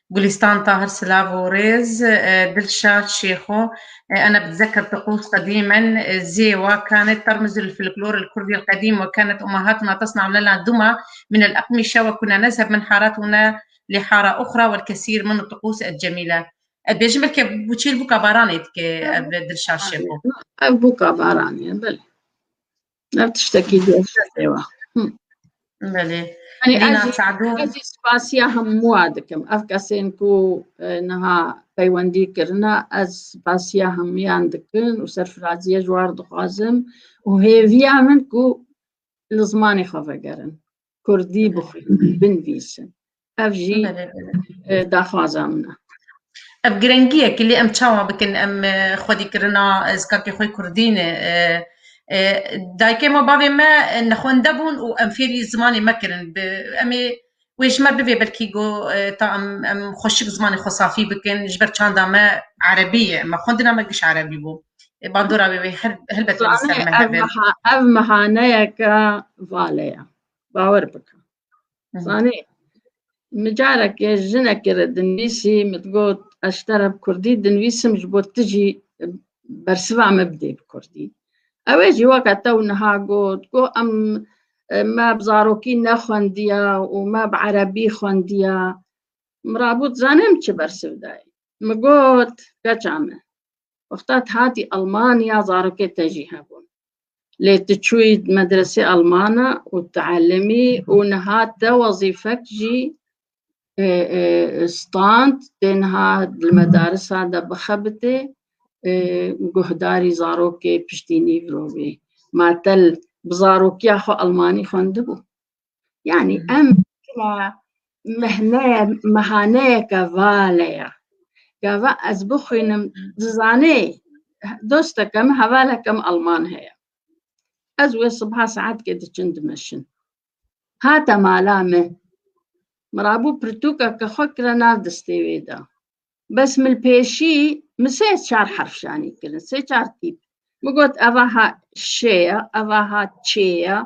Gulistan Tahir silav û rêz, e, Dilşad Şêxo, e, أنا بتذكر طقوس قديما، e, zêwa كانت ترمز للفلكلور الكردي القديم، وكانت أمهاتنا تصنع لنا دمى من الأقمشة، وكنا نذهب من حارتنا لحارة أخرى، والكثير من الطقوس الجميلة. Ez bêjim belke bu çêl bûka baranê dike, ev Dilşad Şêxo. Ev bûka baranê, belê. Ev tiştekî dêşetê wa. Hı. Belê. Yanî Lîna ez jî, Sa'dû. Ez jî spasiya hemû wa dikim. Ev kesên ku, e, niha peywendî kirine, ez spasiya hemiyan dikim û serfiraziyê ji war dixwazim û hêviya min ku li zimanê xwe vegerin. Kurdî bixwînin, binivîsin. Ev jî, Belê, belê. E, daxwaza min e. Ev girengiyek e, lê em çawa bikin, em, e, xwedîkirina, e, zikarkê xwe kurdî ne, e, e, dayikê me, bavê me, e, nexwende bûn û em fêrî zimanê me kirin. Bi, em ê wê ji me bivê belkî go, e, ta em, em xweşik zimanê xwe safî bikin, ji ber çanda me erebî ye, me xwendina me giş erebî bû. E, bandora wê, wê her, helbet wê li ser Zanî, me ev hebe. meha-, ev mehaneyeke vale ye. Bawer bike. Hı hı. Zanî, min carekê jinekê re dinivîsî, min digot, ez ji te re bi kurdî dinivîsim, ji bo tu jî bersiva min bidê bi kurdî. Ew ê jî weke te û niha got, got, em, e, me bi zarokî nexwendiye û me bi erebî xwendiye. Min rabû, dizanê min çi bersiv dayê. Min got, keça min, wexta tu hatî Almanya, zarokê te jî hebûn. Lê tu çûyî medresê Almana û teelimî û niha te wezîfek jî, e, e, stand tê niha li medarisa de bixebitê, e, guhdarî zarokê piştî nîvrovê. Ma te l-, bi zarokiya xwe Almanî xwendibû. Yani em mehneya, mehaneyeke vale ya. Gava ez bixwînim, dizanê dosteke min, hevaleke min Alman heye. Ez wê sibha saetkê diçin dimeşin. Hate mala min. Mirabû pirtûkeke xwe kire nav destê wê de. Bes min li pêşî min sê çar herf şanî kirin, sê çar tîp. Min got, eva ha şê ye, eva ha çê ye,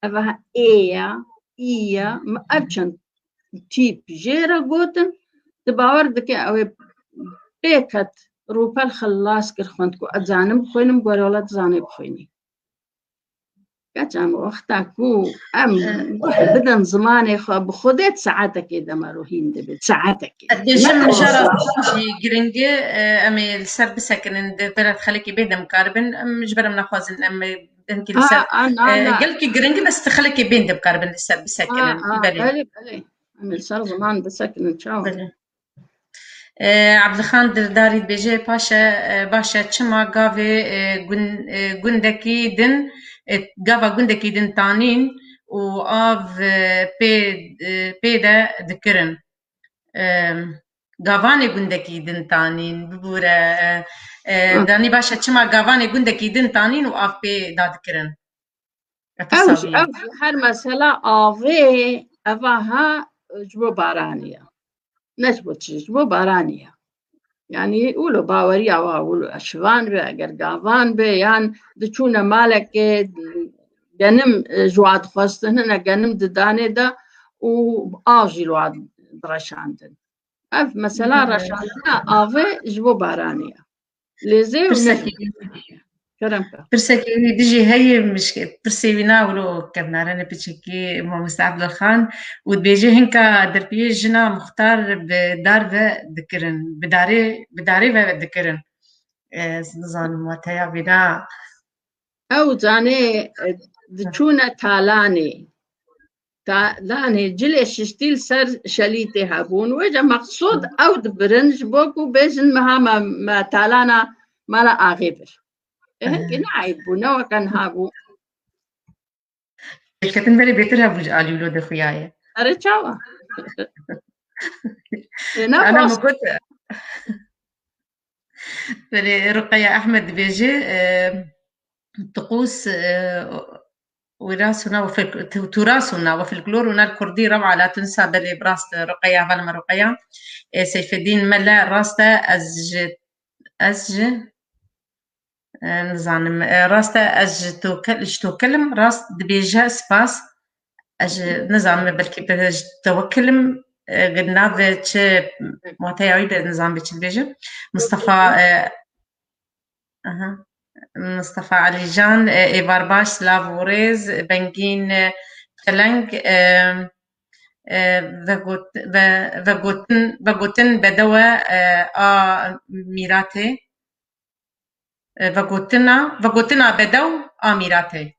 eva ha ê ye, î ye. Min ev çend tîp jê re gotin, tu bawer dike ew ê pê ket rûpel xilas kir xwend ku ez zanim bixwînim, got wela tu zanê bixwînî. Keç em wexta ku em guh bidin zimanê xwe, bi xwedê di saetekê de me ro hîn dibe, di saetekê. Ez dibêjim, min jara jî giring e, em ê li ser bisekinin, di vera xelekê bên de mikaribin, em ji ber em naxwazin em hinkî li ser, e, gelkî giring e, bes di xelekê bên de mikaribin li ser bisekinin. Belê. Belê, belê. Em ê li ser ziman bisekinin, çawa? Belê. E, Ebdixan Dildarî dibêje, paşe, e, baş e, çima gavê, e, gun-, e, gundekî din, e, gava gundekî din tanîn û av, e, pê, e, pê de dikirin? E, gavanê gundekî din tanîn, bibûre, e, e, danî baş e, çima gavanê gundekî din tanîn û av pê da dikirin? Ew jî, ew jî her mesela avê, eva ha ji bo baranê ye. Ne ji bo çi, ji bo baranê ye. Yani wilo baweriya wa wilo eşivan be, eger gavan be, yan diçûne malekê genim, e, ji wa dixwestin, hine genim didanê de û av jî li wa direşandin. Ev mesela reşandina avê ji bo baranê ye. Lê zê û Pirsekî. Kerem ke. Pirsekî wî dijî heye, mişke-, pirsê wî na wilo kevnare ne piçekî mamoste Ebdulxan û dibêje hinka derpiyê jina muxtar bi dar ve dikirin, bi darê, bi darê ve dikirin. Ez nizanim wateya vê na. Ew zanê, e, diçûne talanê. Talanê cilê şiştî li ser şelîtê hebûn. Wêce meqsûd ew dibirin ji bo ku bêjin meha me, me talana mala axê bir. E, hinkî ne eyb bû, ne weke niha bû. Pêşketin berê bêtir hebû ji alî wilo de xuyaye. Erê çawa? Ê, ne Ana baş. Min got, belê, Ruqeya Ehmed dibêje, e, tiqûs, e, wîras hûna we folk-, tu-, tûras hûna we folklor hûna li kurdî rewa la tunsa, belê, bi rast, Ruqeya, hevalê me Ruqeya. E, Seyfedîn Mele, rast e, ez ji, ez ji, e, nizanim, e, rast e, ez ji Tokel, ji Tokel im, rast dibêje, spas. Ez ji, nizanim, belkî bi, ji Tewekil im, e, navê çi, wateya wî be, nizanim bi çi dibêje. Mustafa, e, aha. Mustafa Alîcan, e, êvar baş, silav û rêz, Bengîn, e, Çeleng, e, e, vegot-, ve-, vegotin, vegotin bedewe, e, a mîratê. E, vegotina, vegotina bedew a mîratê.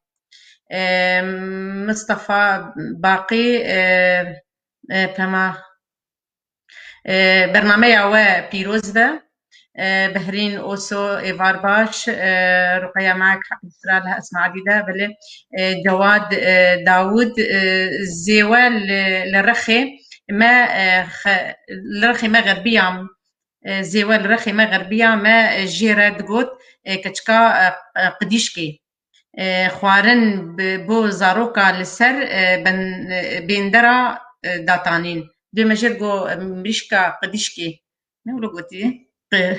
E, Mistefa Baqî, e, e, pema, e, bernameya we pîroz be. E, Behrîn Oso, êvar baş, e, Ruqeya Mek, heq li sira li Esma Ebî de, belê, e, Cewad, e, Dawud, e, zêwe li, li rexê me, e, xe-, li rexê me xerbiya, e, zêwe li rexê me xerbiya me, e, jê re digot, e, keçika, e, e, qidîşkê. E, xwarin bi, bo zaroka li ser, e, ben, e, bêndera, e, datanîn. Dê me jê go, e, mirîşka qidîşkê. Ne wilo gotî? Qi-,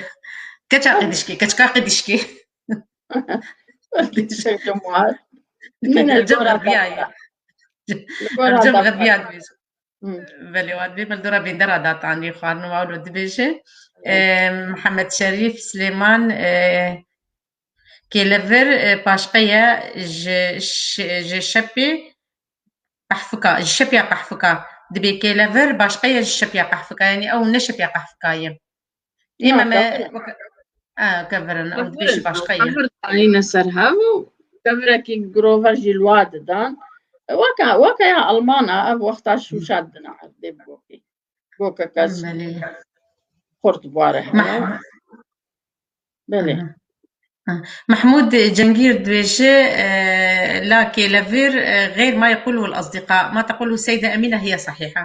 keça qidîşkê, keçika qidîşkê. Qidîşkê muar. Nîne li gora xebiya ye. Li gora xebiya dibêjin. Belê, wan dibê me li dora bêndera datanî, xwarin wa wilo dibêje. Evet. E, Mihemed Şerîf Silêman, e, kêlevir, e, paşqe ye ji, ji, ji şepê qehfika, ji şepiya qehfika. Dibê kêlevir başqe ye ji şepiya qehfika, yanî ew ne şepiya qehfika ye. Ê me, me, kevir in, ew dibêje başqe ye. Kevir danîne ser hev û Devirekî girover jî li wa didan. Weke, weke ya Almana, ev wexta şûşa didina erdê bi gokê. Gokeke Belê. Xurt bibare. Meh-, Belê. Aha. Ha. Mehmûd Cengîr dibêje, e, la kêlevir, e, غير ما يقوله الأصدقاء، ما تقوله السيدة أمينة هي صحيحة.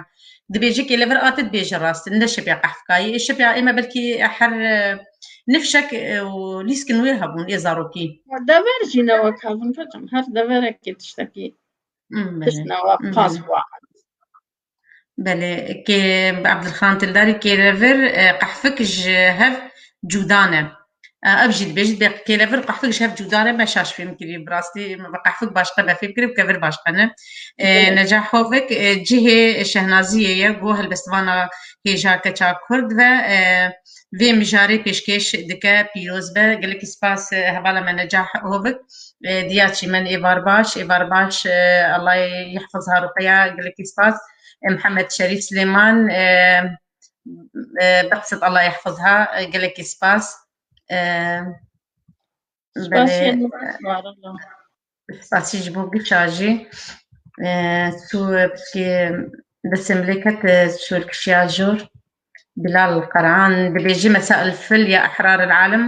Dibêje kêlevir a te dibêje rast, ne şepiya qehfikayî. Ê şepiya ême belkî her, e, nifşek, e, û lîskin wê hebûn, ê zarokî. Dever jî ne wek hev in, keçim. Her deverekê tiştekî, Hmm, tişt belê. ne wek Hmm, qas belê. wa. Belê, kê Ebdulxan Tildarî kêlevir, e, qehfik ji hev cuda ne. E, ev jî dibêjit, bê kêlevir qehfik ji hev cuda ne, me şaş fêm kirî, bi rastî, me qehfik başqe me fêm kirî, kevir başqe ne. E, Belê. Necah Hovik, e, cihê şehnaziyê ye, go helbestvana hêja keça Kurd ve, e, vê mijarê pêşkêş dike, pîroz be. Gelekî spas, e, hevala me Necah Hovik. E, diya çîmen êvar baş, êvar baş, e, Allah yehfazha Ruqeya, gelekî spas. E, Mihemed Şerîf Silêman, e, e, Behsit Allah yehfazha, e, gelekî spas. E, Spasiyê belê, min, e, var Allah. Spasî ji bo giça jî. E, tu, piştî destê min lê ket, e, şûr kişiya jor. Bilal Qer'an dibêje, مساء الفل يا أحرار العالم.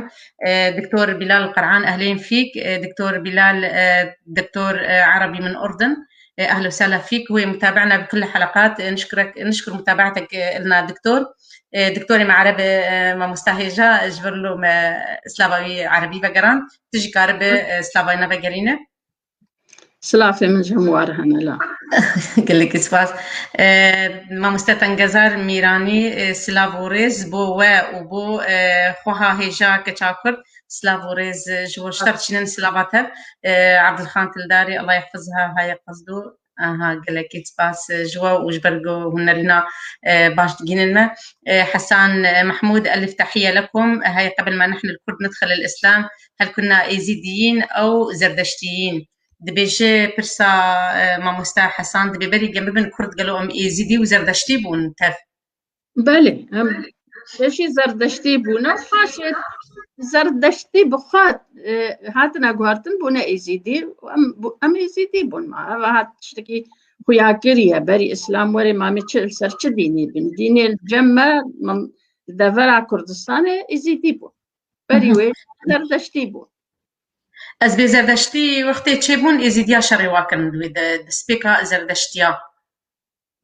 E, Doktor Bilal Qer'an, أهلين فيك. E, Doktor Bilal, e, Doktor, e, عربي من أردن. E, أهلا وسهلا فيك. هو متابعنا بكل الحلقات. E, نشكرك، نشكر متابعتك، e, إلنا دكتور. E, Doktorê me Ereb, e, mamosta hêja, ji vir lo me slava wî Erebî vegeran. Tu jî karibe, e, slava wî vegerîne. Silafê min ji hemû war hene la. Gelekî spas. E, mamoste Tengezar Mîranî, e, silav û rêz bo we û bo, e, xweha hêja keça Kurd. Silav û rêz, e, ji bo şer çînin silava te. E, Abdulxan Tildarî, Allah yehfazha, haye qezdo. Aha, gelekî spas, e, ji we û ji ber ku hûn nerîna, e, baş digînin me. E, Hesan, e, Mehmûd, ألف تحية لكم. E, هاي قبل ما نحن الكرد ندخل الإسلام، هل كنا إيزيديين أو زردشتيين؟ Dibêje pirsa, e, mamosta Hesan, dibê berî em bibin Kurd, gelo em Êzîdî û Zerdeştî bûn tev? Belê, em pêşî Zerdeştî bûne, paşê Zerdeştî bi xwe, e, hatine guhertin, bûne Êzîdî, em, bû-, em Êzîdî bûn. Ma ev hat tiştekî xuyakirî ye, berî Îslam were, ma em ê çi, li ser çi dînî bin? Dînê li cem me, me, devera Kurdistanê Êzîdî bûn. Berî Hı hı. wê Zerdeştî bûn. Ez bê Zerdeştî wextê çêbûn, Êzîdiya şerê wa kirin di wê de, destpêka Zerdeştiya.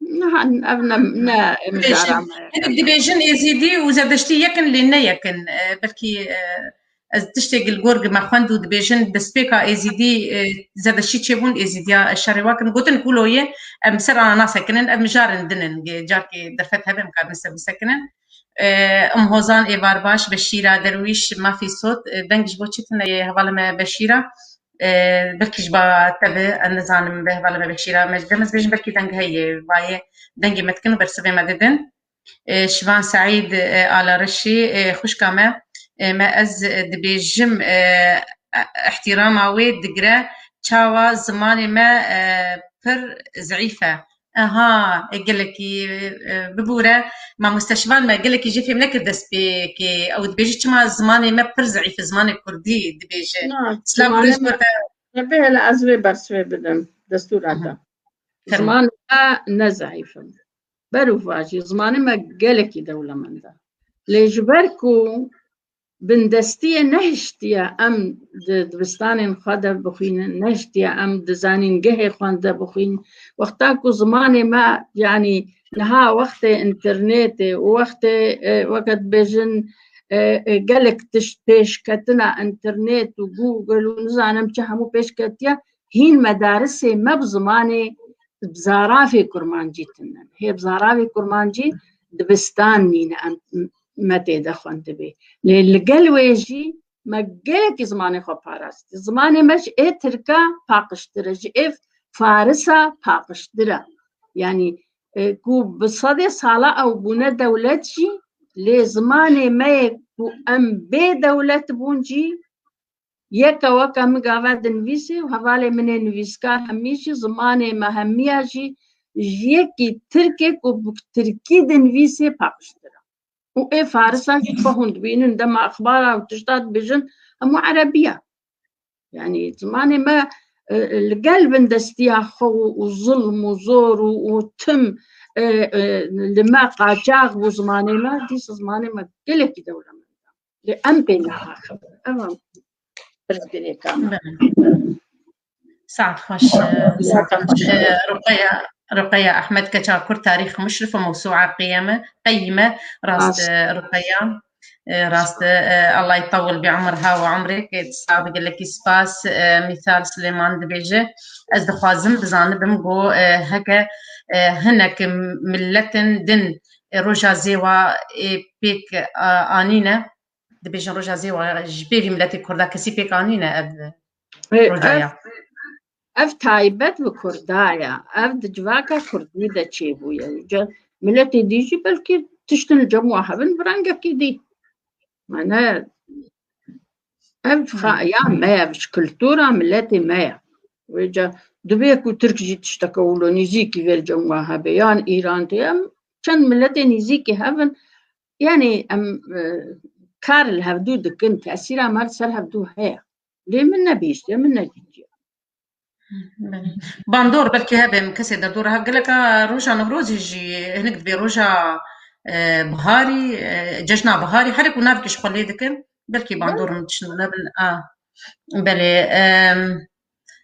Niha ev ne, ne Dibêjin, mijara me. Hinek dibêjin Êzîdî û Zerdeştî yek in, lê ne yek in. E, belkî, e, ez tiştê li gor me xwend û dibêjin destpêka Êzîdî, e, Zerdeştî çêbûn, Êzîdiya şerê wa kirin. Gotin kulo ye, em ser ana nasekinin, ev mijarên din in. Ge-, carkê derfet hebe em karin ser bisekinin. E, Em Hozan, êvar baş, Beşîra Derwîş, mafî sot, e, deng ji bo çi tune ye hevalê me Beşîra? E, belkî ji ba te be, ez nizanim be hevalê me Beşîra, me ji dem ez bêjim belkî deng heye, vayê dengê me dikin û bersivê me didin. E, Şivan Seîd, e, Alarişî, e, xwişka me, e, me ez, e, dibêjim, e, e, îhtîrama wê digire, çawa zimanê me, e, pir zeîf e. Aha, e, gelekî, e, bibûre, mamoste Şivan me gelekî jê fêm nekir destpêkê. Ew dibêje çima zimanê me pir zeîf e, zimanê kurdî dibêje. Na, Silav zimanê rêz me, bo te. Rebê hele ez vê bersivê bidim, destûra Aha. te. Fermo. Zimanê me ne zeîf in. Ber û vajî, zimanê me gelekî dewlemend e. Lê ji ber ku bindestiyê nehiştiye em di dibistanên xwe de bixwînin, nehiştiye em di zanîngehê xwe de bixwînin. Wexta ku zimanê me, yanî niha wextê înternetê û wextê, e, weke dibêjin, e, e, gelek tişt pêşketina înternet û Google û nizanim çi hemû pêşketiye, hîn medarisê me bi zimanê, bi zarafê kurmancî tune. Hê bi zarafê kurmancî dibistan nîne em, me tê de xwendibê. Lê li gel wê jî me gelekî zimanê xwe parastî. Zimanê me ji ê tirka paqijtir e, ji ê farisa paqijtir e. Yanî, e, ku bi sedê sala ew bûne dewlet jî, lê zimanê me yê ku em bê dewlet bûn jî, yeke weke min gava dinivîsê û hevalê min ê nivîskar hemî jî zimanê me hemiya jî ji yekî tirkê ku bi tirkî dinivîsê paqijtir e. Û ê farisa jî xwe hûn dibînin dema exbara û tişta dibêjin hemû erebî ye. Yani zimanê me e, li gel bindestiya xwe û, û zilm û zor û, û tim e, e, li me qaçax bû zimanê me, dîsa zimanê me gelekî dewlemend e. Lê em pê neaxivin. Ev e pirsgirêka me. Saet xweş, e, saet xweş. E, Ruqeya, Ruqeya Ehmed, keça Kurd, tarîx muşrif û mewsûa qiyeme, qeyime, rast, e, Ruqeya. E, rast, e, Allah yutewwil bi umriha ve umrik. E, sax be, gelekî spas. E, Mîsal Silêman dibêje, ez dixwazim bizanibim ku, e, heke, e, hinek miletin din, e, roja zêwa, e, pêk, e, anîne, dibêjin roja zêwa ji pêvî miletê Kurda kesî pêk anîne ev Ê, roja ev, ya. Ev taybet bi Kurda ye. Ev di civaka Kurdî de çêbûye. Ca miletê dî jî belkî tiştin li cem wa hebin bi rengekî dî. Mane ev xaya me ye, ji kultura miletê me ye. Wê ca divê ku Tirk jî tişteke wilo nîzîkî vê li cem wa hebe. Yan Îran tê, em çend miletê nîzîkî hebin. Yanî em e, kar li hevdû dikin, tesîra me li ser hevdû heye. Lê min nebihîştiye, min nedîtiye. Belê. Bandor belkî hebe, em kesê derdora hev gelek a, roja Newrozê jî hinek dibê roja, e, biharî, e, cejna biharî, herek û navkî ji xwe lê dikin. Belkî bandor min tişt nebin. A. Belê. Em,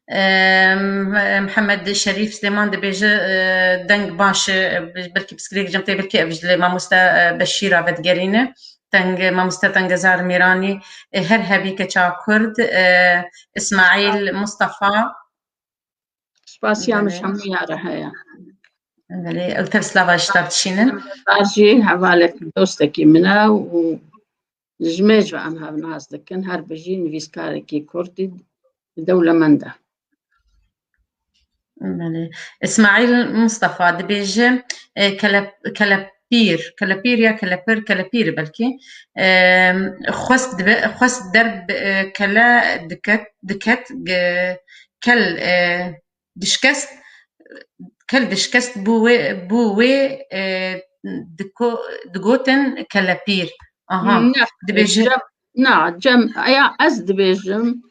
em, Mihemed Şerîf Silêman dibêje, e, deng baş e, belkî pirsgirêk cem tê, belkî ev ji li mamoste, e, Beşîra vedigerîne. Teng, mamoste Tengezar Mîranî, e, her hebî keça Kurd, e, Îsmaîl Mustafa. Spasiya min ji hemûya re heye. Belê, ew tev slava ji te dişînin. Sar jî hevalek dostekî min e û ji mêj ve em hev nas dikin. Her bijî nivîskarekî Kurdî dewlemend e. Belê. Îsmaîl Mustafa dibêje, e, kele-, kelepîr, kelepîr ya kelepir, kelepîr belkî. E, xwest dibe, xwest derb, e, kele diket, diket, ge-, kel, e, dişkest, kel dişkest bû wê, bû wê, e, diko-, digotin kelepîr. Aha, dibêje. Na, cem, ya ez dibêjim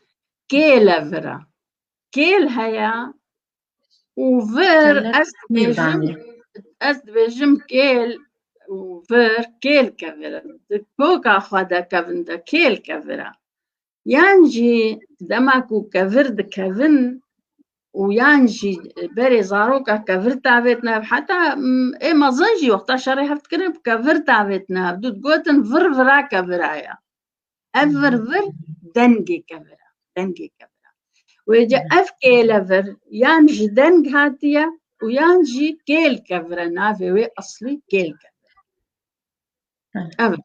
kêle vir e. Kêl heye û vir, ez dibêjim, ez dibêjim kêl û vir, kêl kevir e. Di koka xwe de kevin de kêl kevir e. Yan jî dema ku kevir dikevin û yan jî berê zaroka kevir tavêtine hev, heta, m, ê mezin jî wexta şerê hev dikirin bi kevir tavêtine hev. Dû digotin vir vira kevira ye. Ev vir vir dengê kevir e. Dengê kevir e. Wê ca ev kêle vir yan ji deng hatiye û yan jî kêl kevir e. Navê wê eslî kêl kevir e. Ev e.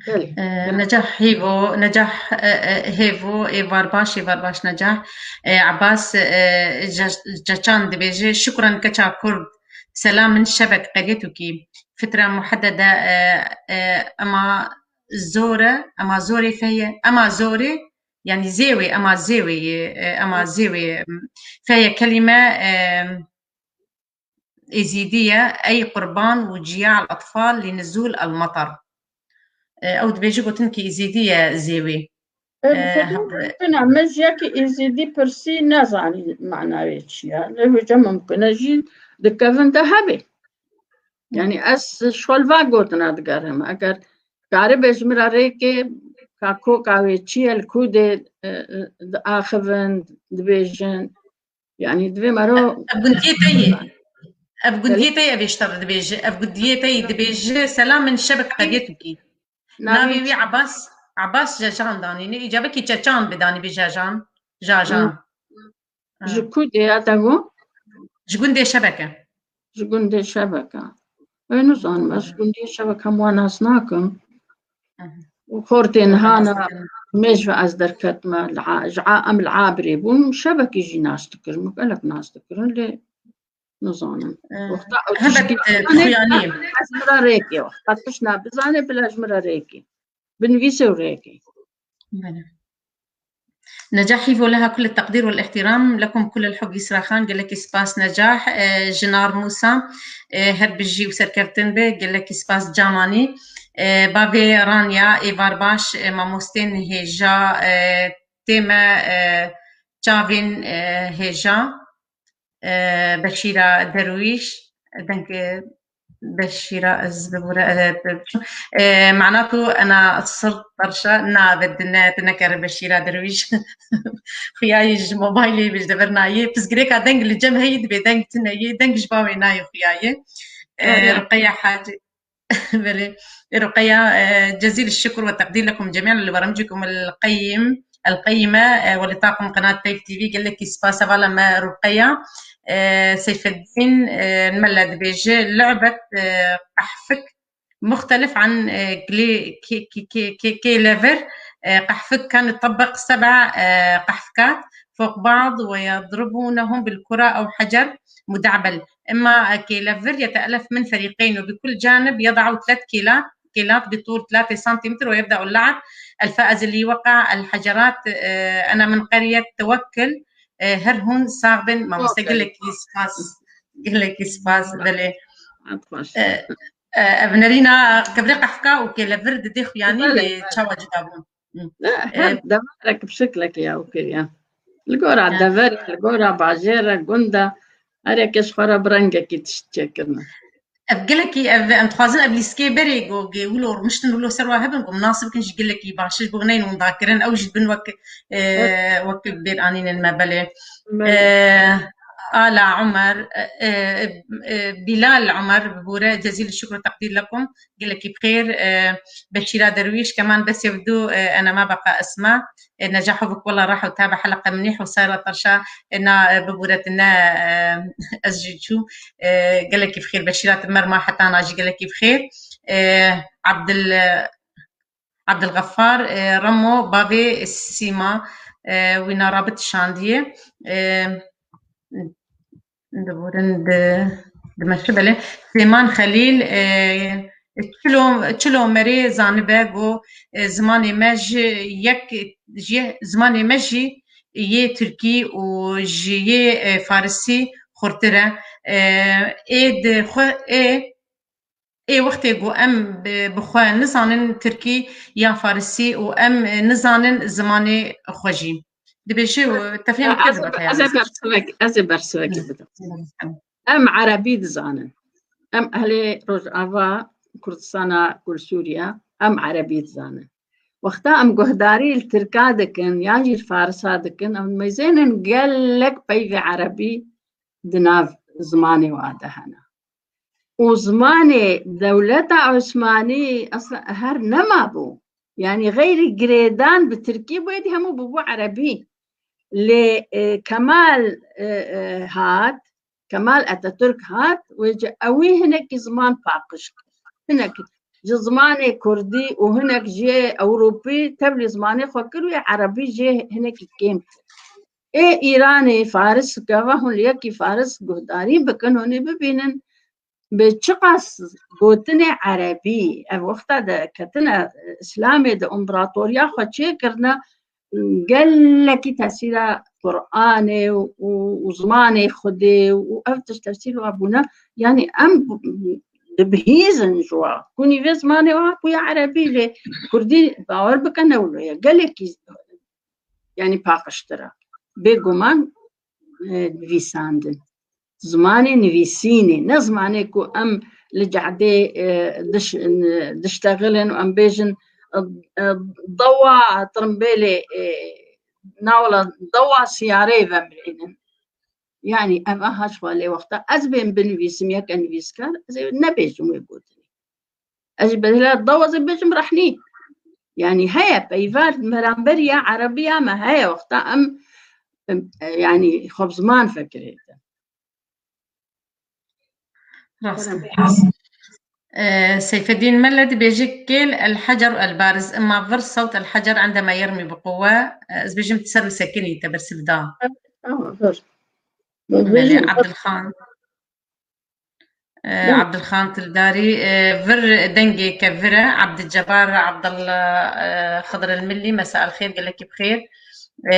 Belê. E, Necah Hêvo, Necah, e, e, Hêvo, êvar baş, êvar baş Necah. E, Abbas, e, Ce-, Ceçan dibêje, şukran keça Kurd. Selam min şevek qeriyetûkî. Fitra muheddede, e, e, ema zor e, ema zorê feye, ema zorê, yani zêwê, ema zêwê, e, ema zêwê, feye kelîme, e, Êzîdî ye, ey qurban û ciya el-etfal li nizûl el-metar. E, ew dibêje gotin ki Êzîdî ye zêwê. E, bi xwe mumkin e, min ji yekî Êzîdî pirsî, nezanî mana wê çi ye. Lê wêca mumkin e jî di kevin de hebe. Yani ez ji xwe li va gotina digerim. Eger karibe ji min re rêkê, ka koka wê çi ye, li ku dê, e, e, diaxivin, dibêjin. Yani divê mero. Ev gundiyê te yê. Ev gundiyê te yê, ev ê ji te re dibêje. Ev gundiyê te yê dibêje, selam min şevek qeriyetûkî. Navê wî Abbas, Abbas Jejan danîne. Îca belkî Çeçan bidanî bi Jejan. Jajan. Ji ku dê ya te got? Ji gundê Şebeke. Ji gundê Şebeke. Ê nizanim, ez ji gundê Şebeke hemû nas nakim. Û xortê niha ne mêj ve ez derketime, li A-, ji A-, em li Abrê bûn, Şebekê jî nas dikirin, min gelek nas dikirin, lê nizanim. Wexta ew tiştî xuyanî ye. Ez min re rêkê, wexta tişt na bizane, bila ji min re rêkê. Binivîse û rêkê. Belê. Necah Hîvo, leha kul teqdîr wel îhtîram, lekum kul el hub Yisra Xan, gelekî spas Necah. E, Jinar Mûsa, e, her bijî û serkeftin be, gelekî spas Camanî. E, Bavê Ranya, êvar baş, e, mamostên hêja, e, tê me, e, çavên, e, hêja. E, Beşîra Derwîş, deng, e, Beşîra ez bibûre, e, e, mana tu ena sir terşa na ve dine, dine kere Beşîra Derwîş. Xuyayê ji mobaylê bêj de vir nayê. Pirsgirêka deng li cem heyî dibê deng tune yê, deng ji bavê nayê xuyayê. E, Ruqeya Hacî. Belê. Ruqeya, e, cezîl şikr ve teqdîr lekum cemîan li beramcîkum el qeyim, el qeyime, e, ve li taqim qenat Teyf T V, gelekî spas hevala me Ruqeya. E, Seyfeddîn, e, Melle dibêje, لعبة, e, qehfik مختلف عن, e, kê-, kê-, kê-, kê-, kê-, kêlevir, e, qehfik kan tebbeq seba, e, qehfkat فوق بعض ويضربونهم بالكرة أو حجر مدعبل. إما كيلافير يتألف من فريقين وبكل جانب يضع ثلاث كيلات، كيلات بطول ثلاثة سنتيمتر، ويبدأ اللعب. الفائز اللي يوقع الحجرات، آه، أنا من قرية توكل، آه، هرهون صاغبن، ما مستقل لك يسقاس. قال لك يسقاس، بلي. عاد خوش. آه، آه، ابن رينا، كبري قحفكا وكيلافير دي خياني، بلي. تشاوا جدابون. لا، هاد دمارك بشكلك يا وكيل يا. القرعة دفر، القرعة بعجيرة، قندة. هر یەکەش خۆ را bi rengekî tişt çêkirine. Ev gelekî, ev, em dixwazin ev lîstikê berê ku gê wilo rûniştin, wilo ser wa hebin, ku minasib bikin ji gelekî baş e, ji bo neyin windakirin, ew jî bin wek, e, wek bêr anînin me, belê. E, Ala Omer, e, e, e, Bilal Omer, bibûre, cezîl şukr û teqdîr lekum. Gelekî bi xêr, e, Beşîra Derwîş, keman bes yew du, e, ena ma beqa esma, e, Necaho bik wela rah û tabe heleqe minîh û sayra terşa, e, na, e, bibûretine, e, ez jî çû, e, gelekî bi xêr, Beşîra ti merma hetana jî gelekî bi xêr, e, Abdil, e, Abdilxefar, e, Remo, bavê Sîma, e, wî na rabit şandiye, e, Diborin di, dimeşe belê. Sêman Xelîl, e, çilo, çilo merê zanibe ku, e, zimanê me ji yek, ji zimanê me jî yê tirkî û ji yê, e, farisî xurtir e. E, ê di xwe, ê, Ê wextê ku em bi, bi xwe nizanin tirkî yan farisî û em nizanin zimanê xwe jî. Dibêje û tefrîna Ez, ez, ez ê bersivek, ez ê bersivekê bidim. Em erebî dizanin. Em ehlê Rojava Kurdistana ku li Sûriye, em erebî dizanin. Wexta em guhdarî li tirka dikin, yan jî li farisa dikin, em mêzênin gelek peyvê erebî di nav zimanê wa de hene. Û zimanê dewleta Osmanî esla her nemabû. Yanî xeyrî girêdan bi tirkî bû, êdî hemû bûbû erebî. Lê, e, Kemal, e, e, hat, Kemal Atatürk hat, wê ji ewî hinekî ziman paqij kir. Hinek ji zimanê kurdî û hinek jê ewropî tevlî zimanê xwe kir, wê erebî jê hinekî kêm kir. Ê Îranê, Faris, gava hûn li yekî Faris guhdarî bikin, hûn ê bibînin bi çiqas gotinê erebî, ev wexta de ketine Îslamê de împeratoriya xwe çêkirine, gelekî tesîra Qur'anê û, û, û zimanê Xwedê û ev tişt tesîr wa bûne. Yanî em dibihîzin ji wa. Kunî vê zimanê wa bûye erebî lê kurdî bawer bike ne wilo ye. Gelekî yanî paqijtir e. Bêguman, e, nivîsandin. Zimanê nivîsînê, ne zimanê ku em li cehdê, e, diş-, diştexilin û em bêjin, e, e, dewa tirimbêlê, e, nawla dewa siyareyê vemirînin. Yanî ev aha ji xwe lê wexta ez bêm binivîsim yeke nivîskar, ez ê nebêjim wê gotinê. Ez ji bedela dewa ez ê bêjim rehnî. Yanî heye peyva beramberî ya erebiya me heye wexta em, em, yanî xwe bi ziman fekirê de. Rast. Ee, Seyfeddin Melle dibêje kêl el hecer el bariz, emma vir sewt el hecer endema yermî bi quwe. Ee, ez bêjim ser li sekinî te bersiv da. Tamam, vir. Belê, Abdulxan. Ee, Abdulxan Tildarî, ee, vir dengê ke vir e, Abdulcebar Abdullah, ee, Xidr el Millî, mesa el xêr, gelekî bi xêr. E,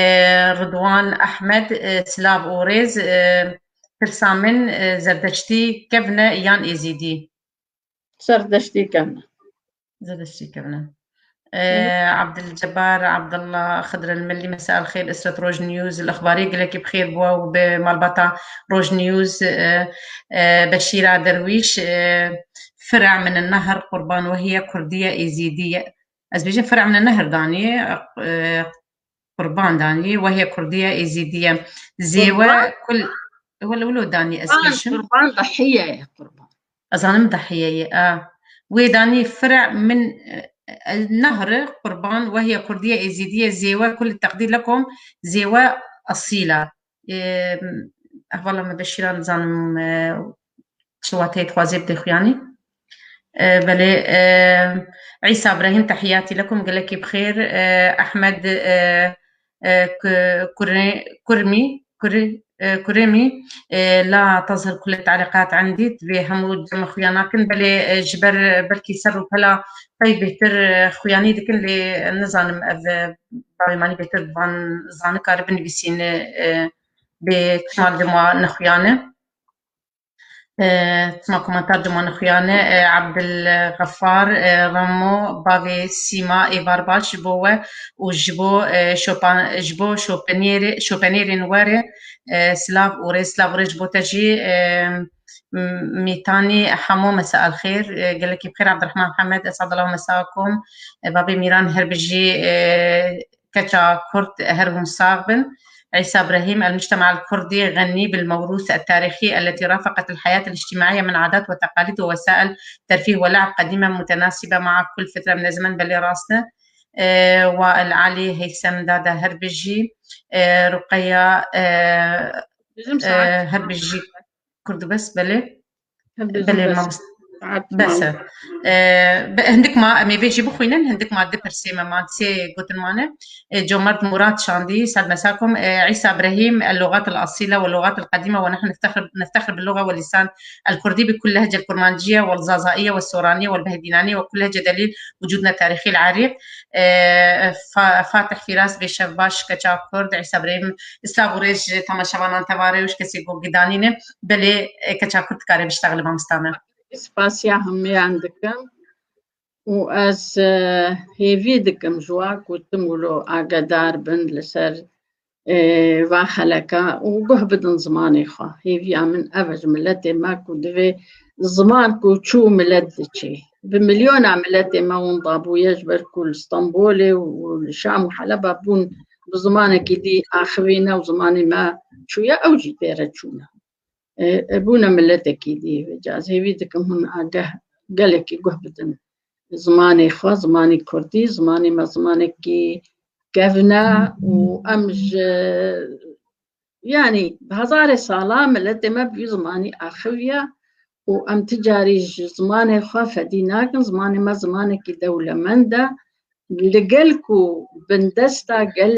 Ridwan Ehmed, e, silav û rêz, e, pirsa min, e, Zerdeştî kevn e yan Êzîdî? Zerdeştî kevn e. Zerdeştî kevn e. E, Hı. Abdülcebbar Abdullah Xidr El Milli, mesel xêr, Isret Roj News, El Exbarî, gelekî bi xêr bû û bi malbata Roj News, e, e, Beşîra Derwîş, e, Fira min nehr qurban wehiye kurdiye êzîdiye. Ez bêjim Fira min nehr danî, e, qurban danî, wehiye kurdiye êzîdiye. Zêwe Qurban? Kul, wele wilo danî ez Qurban, bêjim. Qurban dahiye ye, qurban. Ez zanim dahiye ye, a. Wê danî Fira min, e, nehr qurban wehiye kurdiye êzîdiye zêwe kul teqdîr lekom zêwe asîla. E, ehvala me Beşîra nizanim, e, çi wateyê dixwazê bidê xuyanî. E, belê, e, Îsa Brahîm, tehiyatî lekum, gelekî bi xêr. E, Ehmed, e, e, Ku-, Kurê-, Kurmî, Kurê-, e, Kurêmî, e, la tezhir kul tealiqat endî, divê hemû cem xuya nakin, belê, e, ji ber belkî ser rûpela pey bêhtir, e, xuyanî dikin, lê nizanim ev, e, bavê manî bêhtir van zanika re binivîsîne, e, bê çima li ma nexuyane. E, çima komentar dima nixuyane, e, Abdil Xefar, e, Remo, bavê Sîma, êvar baş ji bo we û ji bo, e, şopan-, ji bo şopenêrê-, şopenêrên we re, e, silav û rê, silav û rê ji bo te jî, e, m-, Mîtanî Hemo, mesa el xêr, e, gelekî bi xêr, Abdurrahman Mihemed, Esadullah, mesa kom, e, bavê Mîran, her bijî, e, keça Kurd, her hûn sax bin. Îsa Brahîm, المجتمع الكردي غني بالموروث التاريخي التي رافقت الحياة الاجتماعية من عادات وتقاليد ووسائل ترفيه ولعب قديمة متناسبة مع كل فترة من الزمن، belê rast e. E, Wael Alî Heysem Dada, her bijî. E, Ruqeya, e, Bizim e, saat her bijî. Kurd bes, belê. Hep Belê, bizim bes. Mamost-, Saat bes e. mal. E, be-, hindik ma, em ê vê jî bixwînin, hindik ma du pirsê me man, sê gotin mane. E, Comerd Murat Şandî, Sad Mesakum, e, Îsa Brahîm, اللغات الأصيلة واللغات القديمة، ونحن نفتخر، نفتخر باللغة واللسان الكردي بكل لهجة الكرمانجية والزازائية والسورانية والبهدينانية وكل لهجة دليل وجودنا التاريخي العريق. E, Fa-, Fatih Firas, vê şev baş, keça Kurd, Îsa Brahîm, silav û rêz ji temaşevanan te va rê û ji kesê ku gidanîne. Belê, e, keça Kurd dikare biştexile, mamosta me. Spasiya hemiyan dikim û ez, e, hêvî dikim ji wan ku tim wilo agedar bin li ser, e, va xeleka û guh bidin zimanê xwe. Hêviya min ev e ji miletê me ku divê ziman ku çû milet diçê. Bi milyona miletê me winda bûye ji ber ku li Stenbolê û li Şam û Heleba bûn bi zimanekî dî axivîne û zimanê me çûye, ew jî tê re çûne. E, e, bûne miletekî dî. Vêca ez hêvî dikim hûn ageh gelekî guh bidin zimanê xwe, zimanê kurdî, zimanê me zimanekî kevn e û em ji, yanî bi hezarê sala miletê me bi vî zimanî axiviye û em ti carî ji zimanê xwe fedî nakin. Zimanê me zimanekî dewlemend e. Li gel ku bindesta gel